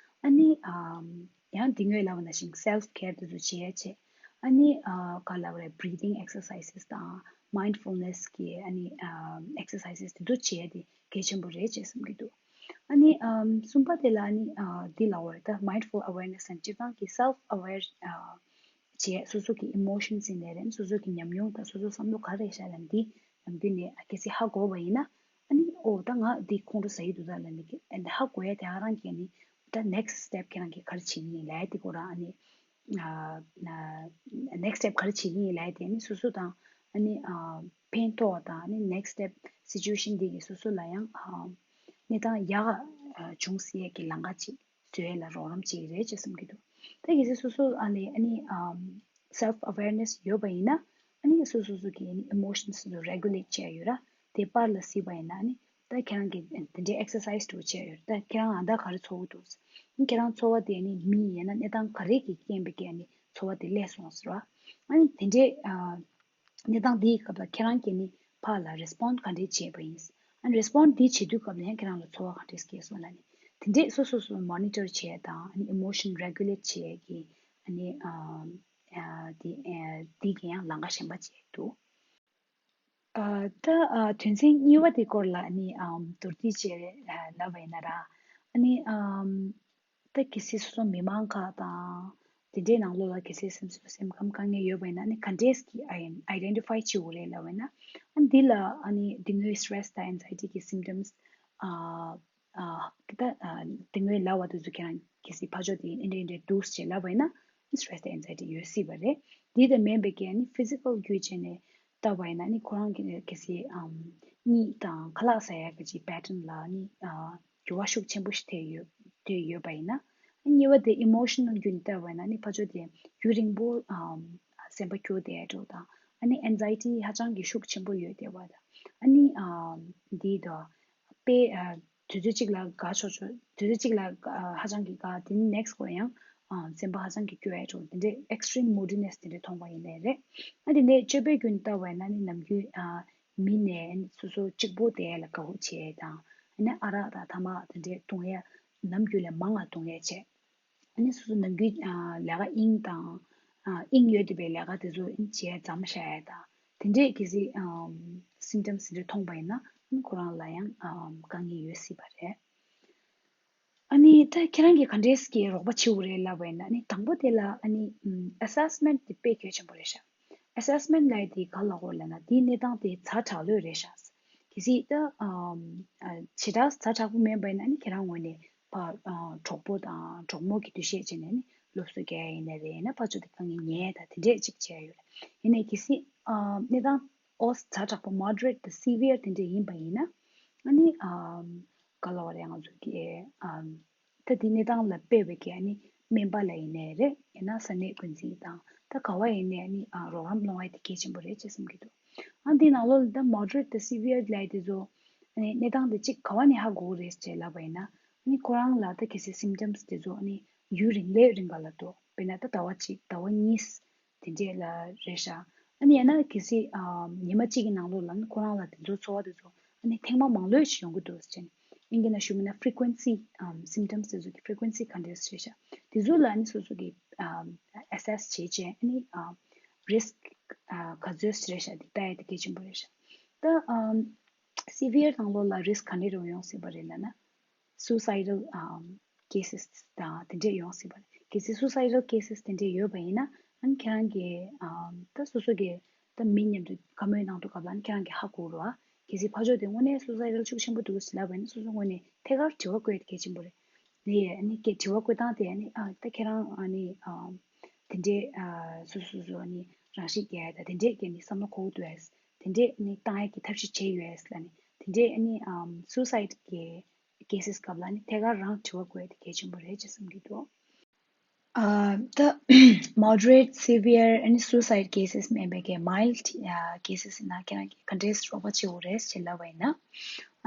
ཨ་ནི་ཨམ་ཡང་དེ་སྔོན་ལབ་པ་ནང་བཞིན་self care་དེ་ཚོ་བྱེད་ཡས་བྱས། ཨ་ནི་ཨ་ག་ལབ་རེད། breathing exercises་དང་mindfulness་གི་ཨ་ནི་ཨ་exercises་དེ་ཚོ་བྱེད་ཡས་དེ་གལ་ཆེན་པོ་རེད་ཅེས་བསམ་གྱི་འདུག་ཨ་ནི་ཨམ་གསུམ་པ་དེ་ལ་ཨ་ནི་ཨ་འདི་ལབ་པ་རེད། ད་mindful awareness་ཟེར་སྤྱིར་བཏང་གི་self aware་ཨ་བྱས་སོ་སོ་གི་emotions་ཡིན་ནའི་རེད། སོ་སོ་གི་ཉམས་མྱོང་དང་སོ་སོ་བསམ་བློ་ག་རེ་བཞག་ལ་འདི་ནམ་རྒྱུན་ནས་ཨ་གལ་སྲིད་ཧ་གོ་བ་ཡིན་ན་ཨ་ནི་ཨོ་ད་ང་འདི་ཁོང་ཁྲོ་ཟ་ཡི་འདུག་ད་ལབ་ནས་ཨ་ནི་ཧ་གོ་ཡས་དེ་ཨ་རང་གིས་ཨ་ནི་ད་next step་ཁྱེད་རང་གིས་ག་རེ་བྱེད་ཀྱི་ཡིན་ལབ་ཡས་དེ་ཁོ་རང་ཨ་ནི་ཨ་next step་ག་རེ་བྱེད་ཀྱི་ཡིན་ལབ་ཡས་དེ་ཨ་ནི་སོ་སོ་དང་ཨ་ནི་ཨ་ཕན་ཐོགས་དང་ཨ་ནི་next step situation་འདི་གིས་སོ་སོ་ལ་ཡང་ཨ་གནས་སྟངས་ཡག་ག་བྱུང་སྲིད་ཡས་ཀྱི་ལམ་ཁ་ཅིག་བཟོ་ཡས་ལ་རོགས་རམ་བྱེད་ཀྱི་རེད་ཅེས་བསམ་གྱི་འདུག་ད་གལ་སྲིད་སོ་སོ་ཨ་ནི་ཨ་ནི་ཨམ་self awareness་ཡོད་པ་ཡིན་ན་ཨ་ནི་སོ་སོ་སོ་གི་ཨ་ནི་emotions་དེ་regulate་བྱས་ཡོད་ར། དེ་པར་ལ་གཟིགས་པ་ཡིན་ན་ཨ་ནི་ད་ཁྱེད་རང་གིས་དེ་འདྲའི་exercise་དུ་བྱས་ཡོད་ར། ད་ཁྱེད་རང་ཨ་ད་ག་རེ་ཚོར་གྱི་འདུག་ཨ་ནི་ཁྱེད་རང་ཚོར་བ་དེ་ཨ་ནི་མི་ཡིན་ན་གནས་སྟངས་ག་རེ་གི་རྐྱེན་པས་ཀྱི་ཨ་ནི་ཚོར་བ་དེ་སླེབས་སོང་ཟེར་བ། ཨ་ནི་དེ་འདྲའི་ཨ་གནས་སྟངས་འདིའི་སྐབས་ལ་ཁྱེད་རང་གིས་ནི་ཕར་ལ་respond་ག་འདྲས་བྱས་པ་ཡིན། ཨ་ནི་respond་འདི་བྱེད་དུས་སྐབས་ལ་ཡང་ཁྱེད་རང་ལ་ཚོར་བ་ག་འདྲས་སྐྱེས་སོང་ལབ་ནས་དེ་འདྲས་སོ་སོ་སོ་monitor་བྱས་དང་ཨ་ནི་emotion regulate་བྱས་ཀྱི་ཨ་ནི་ཨ་ཨ་འདི་ཨ་འདི་གི་ཡང་ལམ་ཁ་གཞན་པ་བྱས་འདུག་ཨ་ད་ཨ་དོན་ཚན་གཉིས་པ་དེ་སྐོར་ལ་ཨ་ནི་ཨམ་མདོར་བསྡུས་བྱས་ཨ་ལབ་པ་ཡིན་ན་ར་ཨ་ནི་ཨམ་ད་གལ་སྲིད་སོ་སོ་མི་མང་ཁག་དང་དེ་འདྲའི་ནང་ལོགས་ལ་གལ་སྲིད་སེམས་སེམས་ཁམས་དཀའ་ངལ་ཡོད་པ་ཡིན་ན་ཨ་ནི་ག་འདྲས་ཀྱི་ཨ་ཡིན་identify་བྱེད་དགོས་རེད་ལབ་པ་ཡིན་ན་ཨ་ནི་འདི་ལ་ཨ་ནི་དེ་སྔོན་stress་དང་anxiety་གི་symptoms་ཨ་ཨ་ད་ཨ་དེ་སྔོན་ལབ་པ་དེ་ཚོ་ཁྱེད་རང་གལ་སྲིད་ཕར་ཕྱོགས་དེ་འདྲ་འདྲ་འདུག་ཅེས་ལབ་པ་ཡིན་ན་stress་དང་anxiety་ཡོད་སྲིད་པ་རེད། དེ་དང་མིན་པའི་གི་ཨ་ནི་physical་བརྒྱུད་བྱས་ནས་ལྟ་བ་ཡིན་ན་ནི་ཁོ་རང་གི་གལ་སྲིད་ཨམ་གཉིད་དང་ཁ་ལག་ཟ་ཡག་གི་ཅིག་pattern་ལ་ཨ་ནི་ཨ་འགྱུར་བ་ཤུགས་ཆེན་པོ་ཞིག་ཐེབས་ཡོད་ཐེབས་ཡོད་པ་ཡིན་ན། ཨ་ནི་གཉིས་པ་དེ་emotional་བརྒྱུད་ནས་ལྟ་བ་ཡིན་ན་ནི་ཕར་ཕྱོགས་དེ་ཡུན་རིང་པོ་ཨམ་སེམས་པ་སྐྱོ་བསྡད་ཡག་འདྲ་བོ་དང་ཨ་ནི་anxiety་ཧ་ཅང་གི་ཤུགས་ཆེན་པོ་ཡོད་བསྡད་པ་དང་ཨ་ནི་ཨམ་འདི་དང་དཔེ་ཨ་དུས་ཚོད་གཅིག་ལ་དགའ་ཆོག་ཆོག་དུས་ཚོད་གཅིག་ལ་ཨ་ཧ་ཅང་གི་དགའ་དེ་ནི་next་སྐོར་ཡང་ཨ་སེམས་པ་ཧ་ཅང་གི་སྐྱོ་ཡག་འདྲ་བོ་དེ་འདྲའི་extreme moodiness་དེ་འདྲ་མཐོང་བ་ཡིན་ནའི་རེད། ཨ་དེ་ནས་སྤྱོད་པའི་བརྒྱུད་ནས་ལྟ་བ་ཡིན་ན་ནི་ནམ་རྒྱུན་ཨ་མི་ནས་སོ་སོ་གཅིག་པོ་བསྡད་ཡག་ལ་དགའ་པོ་བྱེད་ཡག་དང་ཨ་ནི་ཨ་རག་དང་ཐ་མག་དེ་འདྲའི་འཐུང་ཡག་ནམ་རྒྱུན་ལས་མང་ང་འཐུང་ཡག་བྱས། ཨ་ནི་སོ་སོ་ནམ་རྒྱུན་ཨ་ལས་ཀ་དབྱིངས་དང་ཨ་དབྱིངས་ཡོད་བསྡད་པའི་ལས་ཀ་དེ་ཚོ་ཨ་ནི་བྱས་མཚམས་བཞག་ཡག་དང་དེ་འདྲའི་གལ་སྲིད་ཨམ་symptoms་དེ་འདྲ་མཐོང་པ་ཡིན་ན་ཨ་ནི་ཁོ་རང་ལ་ཡང་ཨམ་དཀའ་ངལ་ཡོད་སྲིད་པ་རེད། ཨ་ནི་ད་ཁྱེད་རང་གིས་ག་འདྲས་ཀྱི་རོགས་པ་བྱེད་དགོས་རེད་ལབ་པ་ཡིན་ན་ཨ་ནི་དང་པོ་དེ་ལ་ཨ་ནི་ཨམ་assessment་དེ་དཔེ་གལ་ཆེན་པོ་རེད་ཤག assessment་ལབ་ཡག་དེ་ག་ལབ་དགོས་ལབ་ན་དེའི་གནས་སྟངས་དེ་ཛ་དྲག་ལོས་རེད་ཤག་གལ་སྲིད་ད་ཨམ་ཨ་ཞེ་དྲག་ཛ་དྲག་པོ་མིན་པ་ཡིན་ན་ཨ་ནི་ཁྱེད་རང་ངོས་ནས་ཕར་ཨ་གྲོགས་པོ་དང་གྲོགས་མོ་གི་འདུ་ཤེས་བྱས་ནས་ཨ་ནི་སློབ་གསོ་རྒྱག་ཡག་ཡིན་ནའི་རེད། ཡིན་ན་ཕར་ཕྱོགས་དེ་དཀའ་ངལ་ཉན་ཡག་དང་དེ་འདྲས་ཅིག་བྱས་ཡོད་རེད། ཡིན་ནའི་གལ་སྲིད་ཨམ་གནས་སྟངས་ཨོ་ཛ་དྲག་པོ་moderate་དང་severe་དེ་འདྲས་ཡིན་པ་ཡིན་ན་ཨ་ནི་ཨམ་ག་ལབ་དགོས་རེད། ང་ཚོ་གི་ཨམ་ད་དེ་གནས་སྟངས་ལ་དཔག་པའི་གི་ཨ་ནི་སྨན་པ་ལ་ཡིན་ནའི་རེད། ཡང་ན་ས་གནས་འགོ་འཛིན་དང་ད་ག་བ་ཡིན་ནའི་ཨ་ནི་ཨ་རོགས་རམ་སློང་ཡག་དེ་གལ་ཆེན་པོ་རེད་ཅེས་བསམ་གྱི་འདུག་ཨ་འདིའི་ནང་ལོགས་ལ་ད་moderate་དང་severe་ལབ་ཡག་དེ་ཚོ་ཨ་ནི་གནས་སྟངས་དེ་གཅིག་ག་བ་ནས་ཧ་གོ་གི་རེད་ཅེས་ལབ་པ་ཡིན་ན་ཨ་ནི་ཁོ་རང་ལ་ད་གལ་སྲིད་symptoms་དེ་ཚོ་ཨ་ནི་ཡུན་རིང་ལས་རིང་ག་ལ་འདུག་དཔེར་ན་ད་ཟླ་བ་གཅིག་ཟླ་བ་གཉིས། དེ་འདྲས་ལ་རེད་ཤག་ཨ་ནི་ཡང་ན་གལ་སྲིད་ཨ་ཉི་མ་གཅིག་གི་ནང་ལོགས་ལ་ནི་ཁོ་རང་ལ་དེ་ཚོ་ཚོར་བ་དེ་ཚོ་ཨ་ནི་ཐེངས་མ་མང་ལོས་ཤིག་ཡོང་གི་འདུག་ཟེར་ནས། ཨིན་སྐད་ནང་ཞུས་པ་ན་frequency ཨམ་symptoms་དེ་ཚོ་གི་frequency་ག་འདྲས་རེད་ཤག་དེ་ཚོ་ལ་ཨ་ནི་སོ་སོ་གི་ཨ་ཨེ་སེ་སི་བྱེད་བྱས་ཨ་ནི་ཨ་རི་སི་ཀི་ཨ་ག་ཚོད་རེད་ཤག་དེ་ལྟ་ཡ་དེ་གལ་ཆེན་པོ་རེད་ཤག་ད་ཨ་སི་བི་ཡར་དང་པོ་ལ་རི་སི་ཀི་ག་འདྲས་རུ་ཡོང་སྲིད་པ་རེད་ལབ་ན། སུའི་སའི་ཌལ་ཨམ་ཀེ་སི་སི་དང་དེ་འདྲས་ཡོང་སྲིད་པ་རེད། གལ་སྲིད་སུའི་སའི་ཌལ་ཀེ་སི་སི་དེ་འདྲས་ཡོད་པ་ཡིན་ན་ཨ་ནི་ཁྱེད་རང་གི་ཨམ་ད་སོ་སོ་གི་ད་མི་མཉམ་དུ་བཀའ་མོལ་གནང་དུས་སྐབས་ལ་ཨ་ནི་ཁྱེད་རང་གི་ཧ་གོ་རུ་ཨ་གལ་སྲིད་ཕར་ཕྱོགས་དེ་དངོས་གནས་སུའི་སའི་ཌལ་ཤུགས་ཆེན་པོ་འདུག་ཟེར་ལབ་པ་ཡིན་ན་སོ་སོ་དངོས་གནས་ཐད་ཀར་དྲི་བ་བཀོད་དེ་གལ་ཆེན་པོ་རེད། དེ་ཡས་ཨ་ནི་ཀྱི་དྲི་བ་བཀོད་སྟངས་དེ་ཨ་ནི་ཨ་ད་ཁྱེད་རང་ཨ་ནི་ཨམ་དེ་འདྲས་ཨ་སོ་སོ་སོ་ཨ་ནི་རང་ཤེད་རྒྱག་ཡ་ད་དེ་འདྲས་ཀྱི་ནི་བསམ་བློ་འཁོར་གྱི་འདུག་ཨེ། དེ་འདྲས་ནི་བཏང་ཡ་གི་ཐབས་ཤེས་བྱས་ཡོད་ཨེ་ལ་ནི་དེ་འདྲས་ཨ་ནི་ཨམ་སུའི་སའི་ཌི་གི་ཀེ་སི་སི་སྐབས་ལ་ནི་ཐད་ཀར་རང་དྲི་བ་བཀོད་དེ་གལ་ཆེན་པོ་རེད་ཅེས་བསམ་གྱི་འདུག་ཨ་ད་moderate severe ཨ་ནི་སུའི་སའི་ཌི་ཀེ་སི་སི་མིན་པའི་གི་མའིལ་ཌི་ཀེ་སི་སི་ཡིན་ན་ཁྱེད་རང་གི་ག་འདྲས་རོགས་པ་བྱེད་དགོས་རེད་ཅེས་ལབ་པ་ཡིན་ན།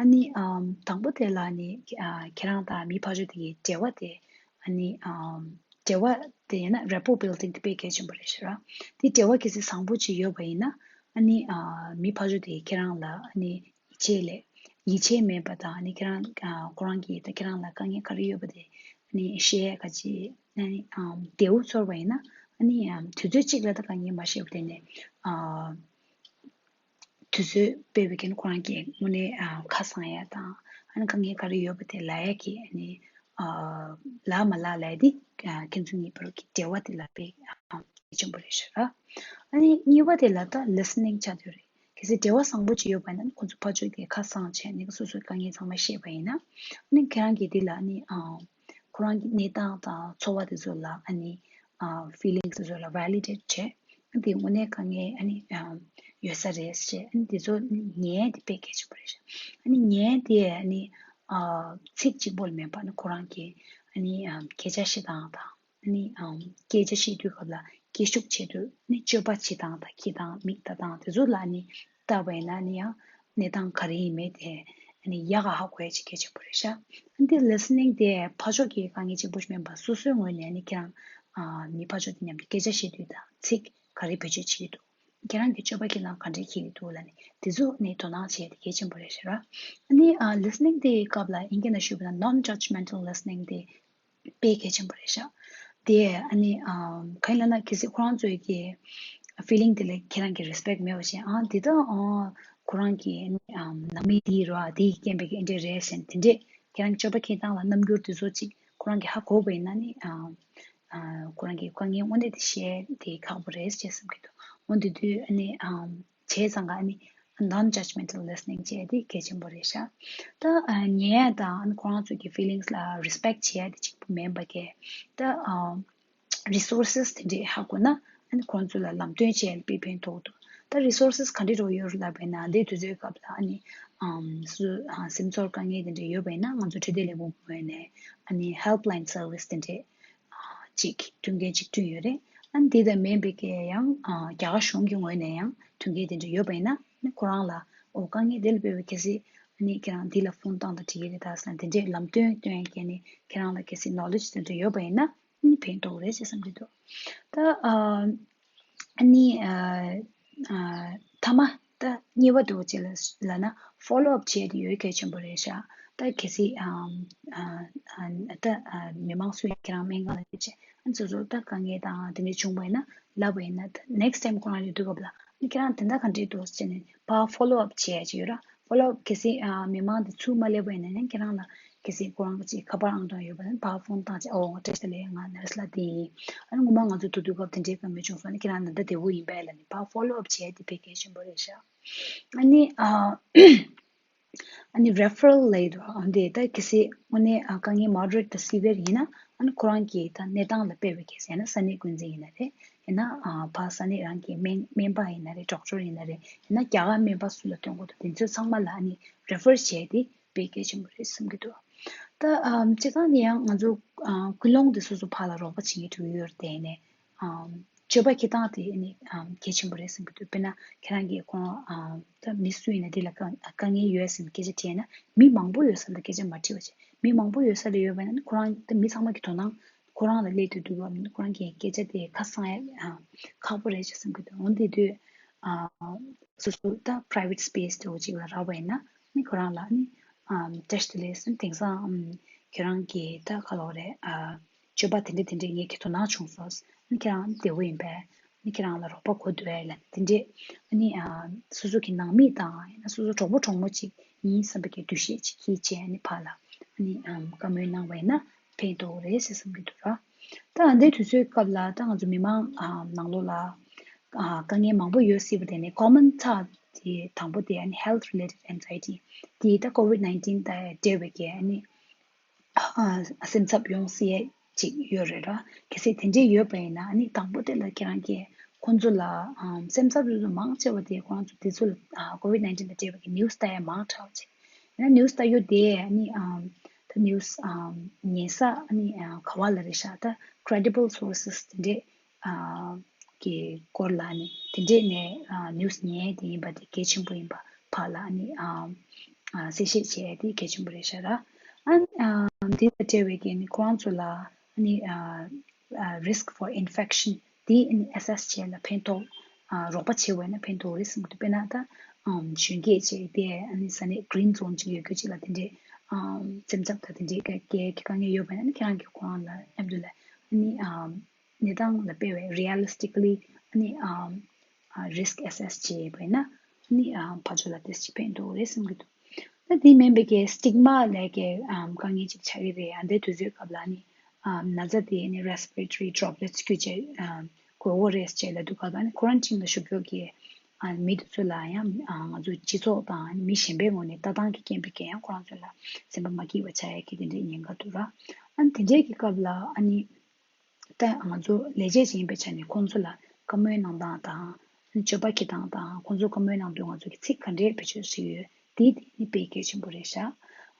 ཨ་ནི་ཨམ་དང་པོ་དེ་ལ་ནི་ཨ་ཁྱེད་རང་དང་མི་ཕར་ཕྱོགས་དེ་གི་འབྲེལ་བ་དེ་ཨ་ནི་ཨམ་འབྲེལ་བ་དེ་ཡིན་ན་རེ་པོ་བིལ་ཌིང་དེ་དཔེ་གལ་ཆེན་པོ་རེད་ཤག་ར། དེ་འབྲེལ་བ་གལ་སྲིད་བཟང་པོ་ཅིག་ཡོད་པ་ཡིན་ན་ཨ་ནི་ཨ་མི་ཕར་ཕྱོགས་དེ་ཁྱེད་རང་ལ་ཨ་ནི་ཡིད་ཆེས་ལས་ཡིད་ཆེས་མེད་པ་དང་ཨ་ནི་ཁྱེད་རང་ཨ་ཁོ་རང་གིས་ད་ཁྱེད་རང་ལ་དཀའ་ངལ་ག་རེ་ཡོད་པ་དེ་ཨ་ནི་བཤད་ག་ཅི་ཨ་ནི་ཨམ་བདེ་བོ་ཚོར་བ་ཡིན་ན་ཨ་ནི་ཨམ་དུས་ཚོད་གཅིག་ལ་ད་དཀའ་ངལ་མ་བཤད་པ་དེ་ནས་ཨ། དུས་ཚོད་སྤེལ་བའི་རྐྱེན་ཁོ་རང་གིས་དངོས་གནས་ཨ་ཁ་གསང་ཡ་དང་ཨ་ནི་དཀའ་ངལ་ག་རེ་ཡོད་པ་དེ་ལབ་ཡ་གི་ཨ་ནི་ཨ་ལབ་མ་ལབ་ལབ་ཡ་དེ་ཨ་ཁྱེད་ཚོ་གཉིས་བར་གྱི་འབྲེལ་བ་དེ་ལ་དཔེ་ཨ་གལ་ཆེན་པོ་རེད་ཤག་ར། ཨ་ནི་གཉིས་པ་དེ་ལ་ད་ལི་སི་ནིང་ཆགས་བསྡད་རེད། གལ་སྲིད་འབྲེལ་བ་བཟང་པོ་ཅིག་ཡོད་པ་ན་ཁོ་ཚོ་ཕར་ཕྱོགས་ཀྱིས་ཁ་གསང་བྱས་ནས་སོ་སོའི་དཀའ་ངལ་ཚང་མ་བཤད་པ་ཡིན་ན་ཨ་ནི་ཁྱེད་རང་གིས་དེ་ལ་ཨ་ནི་ཨ། ཁོ་རང་གི་གནས་སྟངས་དང་ཚོར་བ་དེ་ཚོ་ལ་ཨ་ནི་ཨ་ཕི་ལིང་སི་དེ་ཚོ་ལ་ཝེ་ལི་ཌེ་ཊི་བྱས། ཨ་དེ་དངོས་གནས་དཀའ་ངལ་ཨ་ནི་ཨ་ཡོད་ས་རེད་ཅེས་ཨ་ནི་དེ་ཚོ་ཉན་དེ་དཔེ་གལ་ཆེན་པོ་རེད་ཤག་ཨ་ནི་ཉན་དེ་ཨ་ནི་ཨ་ཚིག་གཅིག་པོ་ལ་མིན་པ་ཨ་ནི་ཁོ་རང་གི་ཨ་ནི་ཨ་སྐད་ཆ་བཤད་སྟངས་དང་ཨ་ནི་ཨ་སྐད་ཆ་བཤད་དུས་སྐབས་ལ་སྐད་ཤུགས་ཆེ་དུས་ཨ་ནི་སྤྱོད་པ་བྱེད་སྟངས་དང་འཁྱེར་སྟངས་མིག་ལྟ་སྟངས་དེ་ཚོ་ལ་ཨ་ནི་ལྟ་བས་ན་ཨ་ནི་ཡང་གནས་སྟངས་ག་རེ་ཡིན་མིན་དེ་ཨ་ནི་ཡག་ག་ཧ་གོ་ཡ་ཅིག་གལ་ཆེན་པོ་རེད་ཤག་ཨ་འདི་ལི་སི་ནིང་དེ་ཕར་ཕྱོགས་ཀྱི་དཀའ་ངལ་གཅིག་པོ་ཞིག་མིན་པ་སོ་སོའི་ངོས་ནས་ཨ་ནི་ཁྱེད་རང་ཨ་མི་ཕར་ཕྱོགས་དེ་མཉམ་དུ་སྐད་ཆ་བཤད་དུས་དང་ཚིག་ག་རེ་བེད་སྤྱོད་བྱེད་ཀྱི་འདུག་ཁྱེད་རང་གི་སྤྱོད་པ་ཁྱེད་རང་ག་འདྲས་འཁྱེར་གྱི་འདུག་ལབ་ནས་དེ་ཚོ་ནས་དོ་སྣང་བྱེད་ཡ་དེ་གལ་ཆེན་པོ་རེད་ཤག་ར། ཨ་ནི་ཨ་ལི་སི་ནིང་དེའི་སྐབས་ལ་དབྱིན་སྐད་ནང་ཞུས་པ་ན་non-judgmental listening དེ་དཔེ་གལ་ཆེན་པོ་རེད་ཤག་དེ་ཨ་ནི་ཨམ་གང་ཡིན་ལབ་ན་གལ་སྲིད་ཁོ་རང་ཚོའི་གི་ཕི་ལིང་དེ་ལ་ཁྱེད་རང་གི་རེ་སི་པེག་མེད་པ་བྱས་ཨ་དེ་ད་ཨ་ཁོ་རང་གི་ཨ་ནི་ཨམ་ནང་མི་དེ་རོ་ཨ་དེ་སྐྱེན་པའི་གི་ཨེ་འདྲས་རེད་ཟེར་ནས་དེ་འདྲས་ཁྱེད་རང་གི་སྤྱོད་པ་འཁྱེར་སྟངས་ལ་རྣམ་འགྱུར་དེ་ཚོ་ཅིག་ཁོ་རང་གི་ཧ་གོ་བ་ཡིན་ན་ནི་ཨམ་ཨ་ཁོ་རང་གི་དཀའ་ངལ་དངོས་གནས་དེ་བཤད་དེ་ཁག་པོ་རེད་ཅེས་བསམ་གི་འདུག་འོན་ཏེ་དུས་ཨ་ནི་ཨམ་བྱས་ཙང་ཀ་ཨ་ནི་non-judgmental listening བྱས་ཏེ་གལ་ཆེན་པོ་རེད་ཤག་ད་ཨ་ཉན་ཡ་དང་ཨ་ནི་ཁོ་རང་ཚོ་གི་ཕི་ལིང་སི་ལ་རེ་སི་པེག་བྱས་ཏེ་གཅིག་པུ་མིན་པ་གི་ད་ཨ་རི་སོར་སེ་སི་དེ་འདྲས་ཧ་གོ་ན་ཨ་ནི་ཁོ་རང་ཚོ་ལ་ལམ་སྟོན་བྱས་ཏེ་དཔེ་ཕན་ཐོགས་འདུག་ད་རི་སོར་སེ་སི་ག་འདྲས་རོ་ཡོད་རེད་ལབ་པ་ཡིན་ན་འདིའི་དུས་ཚོད་སྐབས་ལ་ཨ་ནི་ཨམ་སུ་ཨ་སེམས་ཚོར་དཀའ་ངལ་དེ་འདྲས་ཡོད་པ་ཡིན་ན་ང་ཚོ་འཕྲོད་བསྟེན་ལས་ཁུངས་ངོས་ནས་ཨ་ནི་ཧེལ་པ་ལ་ཡིན་སར་བི་སི་དེ་འདྲས་ཅིག་མཐུན་རྐྱེན་ཅིག་བསྐྲུན་ཡོད་རེད། ཨ་ནི་འདི་དང་མིན་པའི་གི་ཡང་ཨ་རྒྱ་གར་གཞུང་གི་ངོས་ནས་ཡང་མཐུན་རྐྱེན་དེ་འདྲ་ཡོད་པ་ཡིན་ན་ཨ་ནི་ཁོ་རང་ལ་ཨོ་དཀའ་ངལ་འདི་ལ་དཔག་པའི་གལ་སྲིད་ཨ་ནི་ཁྱེད་རང་འདི་ལ་ཕོན་བཏང་དང་འགྲིག་གི་རེད་ད་ཟེར་ན་དེ་འདྲའི་ལམ་སྟོན་སྟོན་ཡ་གི་ཨ་ནི་ཁྱེད་རང་ལ་གལ་སྲིད་ནོ་ལེ་ཇི་དེ་འདྲ་ཡོད་པ་ཡིན་ན་ཨ་ནི་ཕན་ཐོགས་རེད་ཅེས་བསམ་གྱི་འདུག་ད་ཨ། ཨ་ནི་ཨ་ཨ་མཐའ་མ་ད་གཉིས་པ་དེ་ཅི་ལ་ལབ་ན་ཕོ་ལོ་ཨབ་བྱས་ཏེ་ཡོད་གལ་ཆེན་པོ་རེད་ཤག་ད་གལ་སྲིད་ཨམ་ཨ་ཨ་ད་ཨ་མི་མང་སུ་ཡིན་ཁྱེད་རང་སྨན་ཁང་ལ་སླེབས་བྱས་ཨ་ཚོ་ཚོ་ད་དཀའ་ངལ་དང་དེ་འདྲ་བྱུང་བ་ཡིན་ན་ལབ་པ་ཡིན་ན་ད་ནེག་སི་ཊའིམ་ཁོ་རང་ཡོད་དུས་སྐབས་ལ་ཨ་ནི་ཁྱེད་རང་དེ་འདྲ་ག་འདྲས་འདུག་ཟེར་ནས་ཕར་ཕོ་ལོ་ཨབ་བྱས་ཡ་ཅིག་ཡོད་ར། ཕོ་ལོ་ཨབ་གལ་སྲིད་ཨ་མི་མང་དེ་ཚུར་མ་སླེབས་པ་ཡིན་ན་ཡང་ཁྱེད་རང་ལ་གལ་སྲིད་ཁོ་རང་གི་ཅིག་ཁ་པར་ཨང་གྲངས་ཡོད་པ་ཡིན་ན་ཕར་ཕོན་བཏང་བྱས་ཨོ་བཀྲ་ཤིས་བདེ་ལེགས། ང་ནར་སི་ལགས་དེ་ཡིན། ཨ་ནི་ངོ་མ་ང་ཚོ་ཐུག་དུས་སྐབས་དེ་འདྲའི་དཀའ་ངལ་བྱུང་སོང་ན་ཁྱེད་རང་ནང་ད་བདེ་བོ་ཡིན་པས་ལབ་ནས་ཕར་ཕོ་ལོ་ཨབ་བྱས་དེ་དཔེ་གལ་ཆེན་པོ་རེད་ཤག་ཨ་ནི་ཨ་ཨ་ནི་རེ་ཕ་རལ་ལབ་ཡོད་འདུག་ཨ་འདི་ད་གལ་སྲིད་དངོས་གནས་ཨ་དཀའ་ངལ་མོ་ཌི་རེཊ་དང་སི་བི་ཡར་ཡིན་ན་ཨ་ནི་ཁོ་རང་གི་ད་གནས་སྟངས་ལ་དཔག་པའི་གལ་སྲིད་ཡང་ན་ས་གནས་འགོ་འཛིན་ཡིན་ན་རེད། ཡང་ན་ཨ་ཕར་ས་གནས་རང་གི་སྨན་སྨན་པ་ཡིན་ན་རེད། ཌོག་ཊར་ཡིན་ན་རེད། ཡང་ན་རྒྱ་གར་སྨན་པ་སུ་ལ་སྟོན་དགོས་འདུག་དེ་ཚོ་ཚང་མ་ལ་ཨ་ནི་རེ་ཕར་བྱས་ཏེ་དཔེ་གལ་ཆེན་པོ་རེད་བསམ་གྱི་འདུག་ད་ཨམ་སྤྱིར་བཏང་ནས་ཡང་ང་ཚོ་ཨ་ཀུན་སློང་དེ་སོ་སོ་ཕར་ལ་རོགས་པ་བྱེད་མཁན་འགྲོ་གི་ཡོད་རེད་དེ་ནས་ཨམ་སྤྱོད་པ་འཁྱེར་སྟངས་དེ་ནི་ཨམ་གལ་ཆེན་པོ་རེད་བསམ་གྱི་འདུག་དཔེར་ན་ཁྱེད་རང་གིས་ཁོང་ཨམ་ད་མི་སུ་ཡིན་ན་དེ་ལ་དཀའ་དཀའ་ངལ་ཡོད་ཟེར་ནས་སྐད་ཆ་དྲིས་ན་མི་མང་པོ་ཡོད་ས་ལ་སྐད་ཆ་མ་དྲིས་པ་བྱས། མི་མང་པོ་ཡོད་ས་ལ་ཡོད་པ་ཡིན་ན་ཁོ་རང་ད་མི་ཚང་མ་གི་དོ་སྣང་ཁོ་རང་ལ་སླེབས་དུས་འདུག་གམ། ཁོ་རང་གི་སྐད་ཆ་དེ་ཁ་གསང་ཡ་ཨ་ཁག་པོ་རེད་ཅེས་བསམ་གྱི་འདུག་འོན་ཏེ་དུས་ཨ་སོ་སོ་ད་པ་རའི་ཝེཊ་སི་པེ་སི་དེ་འོ་ཅིག་ལ་རག་པ་ཡིན་ན་ནི་ཁོ་རང་ལ་ནི་ཨ་བཀྲ་ཤིས་བདེ་ལེགས་ཟེར་དེང་སང་ཨམ་ཁྱོད་རང་གི་ད་ག་ལོག་རེད་ཨ་ སྤྱོད་པ་དེ་འདྲ་དེ་འདྲ་ངས་ཀྱི་དོ་སྣང་བྱུང་སོང་། ཨ་ནི་ཁྱེད་རང་བདེ་བོ་ཡིན་པས། ཨ་ནི་ཁྱེད་རང་ལ་རོགས་པ་དགོས་འདུག་ཨེ་ལབ་དེ་འདྲས། ཨ་ནི་ཨ་སོ་སོ་གི་ནང་མི་དང་ཡང་ན་སོ་སོ་གྲོགས་པོ་གྲོགས་མོ་ཅིག་ཡིན་བསམ་པའི་གི་འདུ་ཤེས་ཅིག་གིས་བྱས། ཨ་ནི་ཕར་ལ་ཨ་ནི་ཨམ་བཀའ་མོལ་གནང་བ་ཡིན་ན་ཕན་ཐོགས་རེད་ཟེར་བསམ་གྱི་འདུག་ར། ད་ཨ་འདའི་དུས་ཚོད་སྐབས་ལ་ད་ང་ཚོ་མི་མང་ཨ་ནང་ལོགས་ལ་ཨ་དཀའ་ངལ་མང་པོ་ཡོད་སྲིད་པ། དེ་ནས་ཀོ་མན་ཆགས་དེ་དང་པོ་དེ་ཨ་ནི་health related anxiety དེ་ད་ཀོ་ཝིད་ནའིན་ཊིན་དང་འབྲེལ་བའི་གི་ཨ་ནི་ཨ་སེམས་འཚབ་ཡོང་སྲིད་ཡས་ཅིག་ཡོད་རེད་ར། གལ་སྲིད་དེ་འདྲས་ཡོད་པ་ཡིན་ན་ཨ་ནི་དང་པོ་དེ་ལ་ཁྱེད་རང་གིས་ཁོང་ཚོ་ལ་ཨམ་སེམས་འཚབ་ཡོད་ཚོ་མང་ཆེ་བ་དེ་ཁོ་རང་ཚོ་དེ་ཚོ་ལ་ཨ་ཀོ་ཝིད་ནའིན་ཊིན་དང་འབྲེལ་བའི་གི་ནིའུ་སི་ལྟ་ཡས་མང་དྲགས་ཅིག་ཡིན་ན། ནིའུ་སི་ལྟ་རྒྱུ་དེ་ཨ་ནི་ཨམ་ད་ནིའུ་སི་ཨམ་ཉན་ས་ཨ་ནི་ཨ་ག་བ་ལ་རེད་ཤག་ད་credible sources དེ་འདྲས་ཨ་གི་སྐོར་ལ་ནི་དེ་འདྲས་ནས་ཨ་ནིའུ་སི་ཉན་ཡས་དེ་ཡིན་པ་དེ་གལ་ཆེན་པོ་ཡིན་པ་ཕར་ལ་ཨ་ནི་ཨ་ཨ་གསལ་བཤད་བྱས་ཏེ་གལ་ཆེན་པོ་རེད་ཤག་ར། ཨ་ཨ་དེ་དང་འབྲེལ་བའི་གི་ནི་ཁོ་རང་ཚོ་ལ་ཨ་ནི་ཨ་ཨ་risk for infection དེ་ཨ་ནི་ཨེ་སེ་སི་བྱས་ལ་ཕན་ཐོགས། ཨ་རོགས་པ་བྱེད་འོས་ན་ཕན་ཐོགས་རེད་བསམ་གྱི་འདུག་དཔེར་ན་ད་ཨམ་གཞོན་སྐྱེས་བྱས་ཏེ་ཨ་ནི་ས་གནས་green zone ཅིག་ཡོད་རྒྱུ་ཅིག་ལ་དེ་འདྲས་ཨམ་སེམས་འཚབ་དང་དེ་འདྲས་ཀྱི་དཀའ་ངལ་ཡོད་པ་ཡིན་ན་ཨ་ནི་ཁྱེད་རང་གིས་ཁོ་རང་ལ་མཉམ་དུ་ལ་ཨ་ནི་ཨམ་གནས་སྟངས་ལ་དཔེ་བའི་realistically ཨ་ནི་ཨམ་ཨ་risk assess བྱས་པ་ཡིན་ན་ཨ་ནི་ཨམ་ཕར་ཕྱོགས་ལ་ཏོག་ཙམ་ཕན་ཐོགས་རེད་བསམ་གྱི་འདུག་ད་དེ་མིན་པའི་གི་stigma ལབ་ཀྱི་ཨམ་དཀའ་ངལ་ཅིག་ཆགས་ཀྱི་རེད། ཨ་འདའི་དུས་ཚོད་སྐབས་ལ་ཨ་ནི་ཨམ་ན་ཚ་དེ་ཨ་ནི་respiratory droplets བརྒྱུད་བྱས་ཨམ་འགོས་ཡོད་རེད་ཅེས་ལབ་དུས་སྐབས་ལ་ཨ་ནི་quarantine ལ་བཞུགས་ཡོད་ཀྱི་ཨ་མི་དེ་ཚོ་ལ་ཡང་ཨ་ང་ཚོ་སྤྱི་ཚོགས་དང་མི་གཞན་པའི་ངོས་ནས་ལྟ་སྟངས་ཀྱི་རྐྱེན་པས་ཀྱི་ཡང་ཁོ་རང་ཚོ་ལ་སེམས་པ་མ་སྐྱིད་པ་ཆགས་ཡ་གི་དེ་འདྲའི་ཉེན་ཁ་འདུག་ར། ཨ་ནི་དེ་འདྲའི་གི་སྐབས་ལ་ཨ་ནི་ད་ང་ཚོ་ལས་བྱེད་ཅིག་ཡིན་པའི་ཆ་ནས་ཁོང་ཚོ་ལ་བཀའ་མོལ་གནང་སྟངས་དང་སྤྱོད་པ་འཁྱེར་སྟངས་དང་ཁོང་ཚོ་བཀའ་མོལ་གནང་དུས་ང་ཚོ་གི་ཚིག་ག་འདྲའི་བེད་སྤྱོད་བྱེད་ཡོད་དེ་དེ་ནི་དཔེ་གལ་ཆེན་པོ་རེད་ཤག་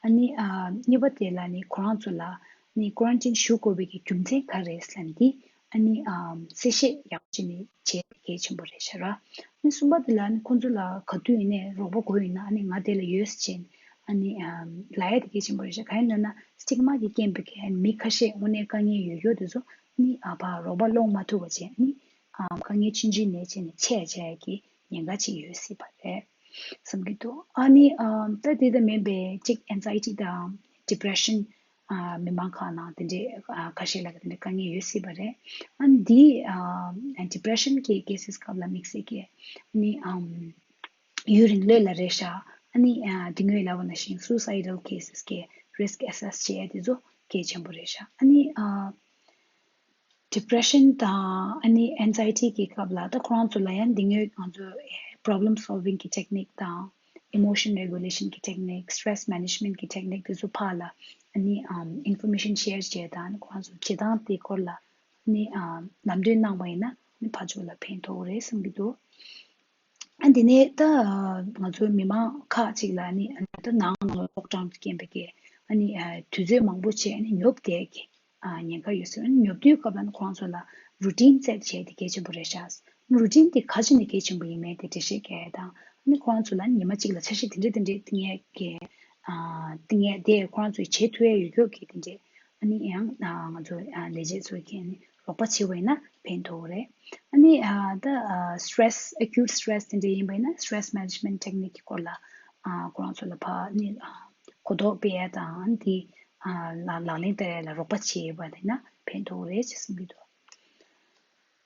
ཨ་ནི་ཨ་གཉིས་པ་དེ་ལ་ནི་ཁོ་རང་ཚོ་ལ་ནི་quarantine བཞུགས་དགོས་པའི་གི་རྒྱུ་མཚན་ག་རེ་ཟེར་ན་དེ་ཨ་ནི་ཨ་གསལ་བཤད་ཡག་པོ་བྱས་ནས་བྱེད་གལ་ཆེན་པོ་རེད་ཤག་ར། ཨ་ནི་གསུམ་པ་དེ་ལ་ནི་ཁོང་ཚོ་ལ་ག་དུས་ཡིན་ནའི་རོགས་པ་དགོས་ཡོད་ན་ཨ་ནི་ང་དེ་ལ་ཡོད་ཟེར་བྱས་ཨ་ནི་ཨམ་ལབ་ཡ་དེ་གལ་ཆེན་པོ་རེད་ཤག་གང་ཡིན་ན་ན་stigma གི་རྐྱེན་པས་ཀྱི་ཨ་ནི་མི་ཁ་ཤས་དངོས་གནས་དཀའ་ངལ་ཡོད་ཡོད་དེ་ཚོ་ནི་ཨ་ཕར་རོགས་པ་སློང་མ་ཐུབ་པ་བྱས་ནི་ཨམ་དཀའ་ངལ་ཆུང་ཆུང་ནས་བྱས་ནས་ཆེ་ཆེ་གི་ཉེན་ཁ་ཅིག་ཡོད་སྲིད་པ་རེད་བསམ་གྱི་འདུག་ཨ་ནི་ཨམ་ད་དེ་ལྟ་མིན་པའི་གཅིག་anxiety དང་depression ཨ་མི་མང་ཁག་ནང་དེ་འདྲའི་ཨ་ཁ་ཤས་ལ་དེ་འདྲའི་དཀའ་ངལ་ཡོད་སྲིད་པ་རེད། ཨ་ནི་འདི་ཨ་depression གི་cases སྐབས་ལ་དམིགས་བསལ་གྱི་ཨ་ནི་ཨམ་ཡུན་རིང་ལོས་ལ་རེད་ཤག་ཨ་ནི་ཨ་དེ་སྔོན་ལབ་པ་ནང་བཞིན་suicidal cases གི་risk assess བྱེད་ཡ་དེ་ཚོ་གལ་ཆེན་པོ་རེད་ཤག་ཨ་ནི་ཨ་depression དང་ཨ་ནི་anxiety གི་སྐབས་ལ་ད་ཁོ་རང་ཚོ་ལ་ཡང་འདི་སྔོན་ང་ཚོ་problem solving གི་technique དང་emotion regulation གི་technique, stress management གི་technique དེ་ཚོ་ཕར་ལ་ཨ་ནི་ཨམ་information share བྱས་དང་ཁོ་རང་ཚོ་བྱེད་སྟངས་དེ་སྐོར་ལ་ཨ་ནི་ཨམ་ལམ་སྟོན་གནང་བ་ཡིན་ན་ཨ་ནི་ཕར་ཕྱོགས་ལ་ཕན་ཐོགས་རེད་བསམ་གྱི་འདུག་ཨ་འདི་ནས་ད་ང་ཚོའི་མི་མང་ཁག་ཅིག་ལ་ནི་ད་ནང་ལོག་ཌའོན་གྱི་རྐྱེན་པས་ཀྱི་ཨ་ནི་དུས་ཚོད་མང་པོ་བྱས་ཨ་ནི་ཉོབ་བསྡད་ཀྱི་ཉེན་ཁ་ཡོད་ཟེར། ཨ་ནི་ཉོབ་དུས་སྐབས་ལ་ནི་ཁོང་ཚོ་ལ་རུ་ཊིན་སེ་ཊི་བྱས་ཏེ་གལ་ཆེན་པོ་རེད་ཤག་རུ་ཊིན་དེ་ག་ཅི་ནས་གལ་ཆེན་པོ་ཡིན་མིན་དེ་འགྲེལ་བཤད་རྒྱག་ཡ་དང་ཨ་ནི་ཁོང་ཚོ་ལ་ཉི་མ་གཅིག་ལ་འཆར་གཞི་དེ་འདྲས་དེ་འདྲས་བཏིང་ཡས་ཀྱི་ཨ་བཏིང་ཡས་དེ་ཁོང་ཚོས་བྱེད་ཐུབ་ཡས་ཡོད་རྒྱུ་གི་དེ་འདྲས་ཨ་ནི་ཡང་ང་ཚོ་ལས་བྱེད་ཚོས་ཀྱི་ཨ་ནི་རོགས་པ་བྱེད་པ་ཡིན་ན་ཕན་ཐོགས་རེད། ཨ་ནི་ཨ་ད་ཨ་stress, acute stress དེ་འདྲ་ཡིན་པ་ཡིན་ན་stress management technique གི་སྐོར་ལ་ཨ་ཁོ་རང་ཚོ་ལ་ཕར་ཨ་ནི་ཨ་གོ་རྟོགས་སྤེལ་ཡ་དང་ཨ་ནི་དེ་ཨ་ལག་ལག་ལེན་བསྟར་ཡ་ལ་རོགས་པ་བྱེད་པ་ཡིན་ན་ཕན་ཐོགས་རེད་ཅེས་གསུང་གི་འདུག་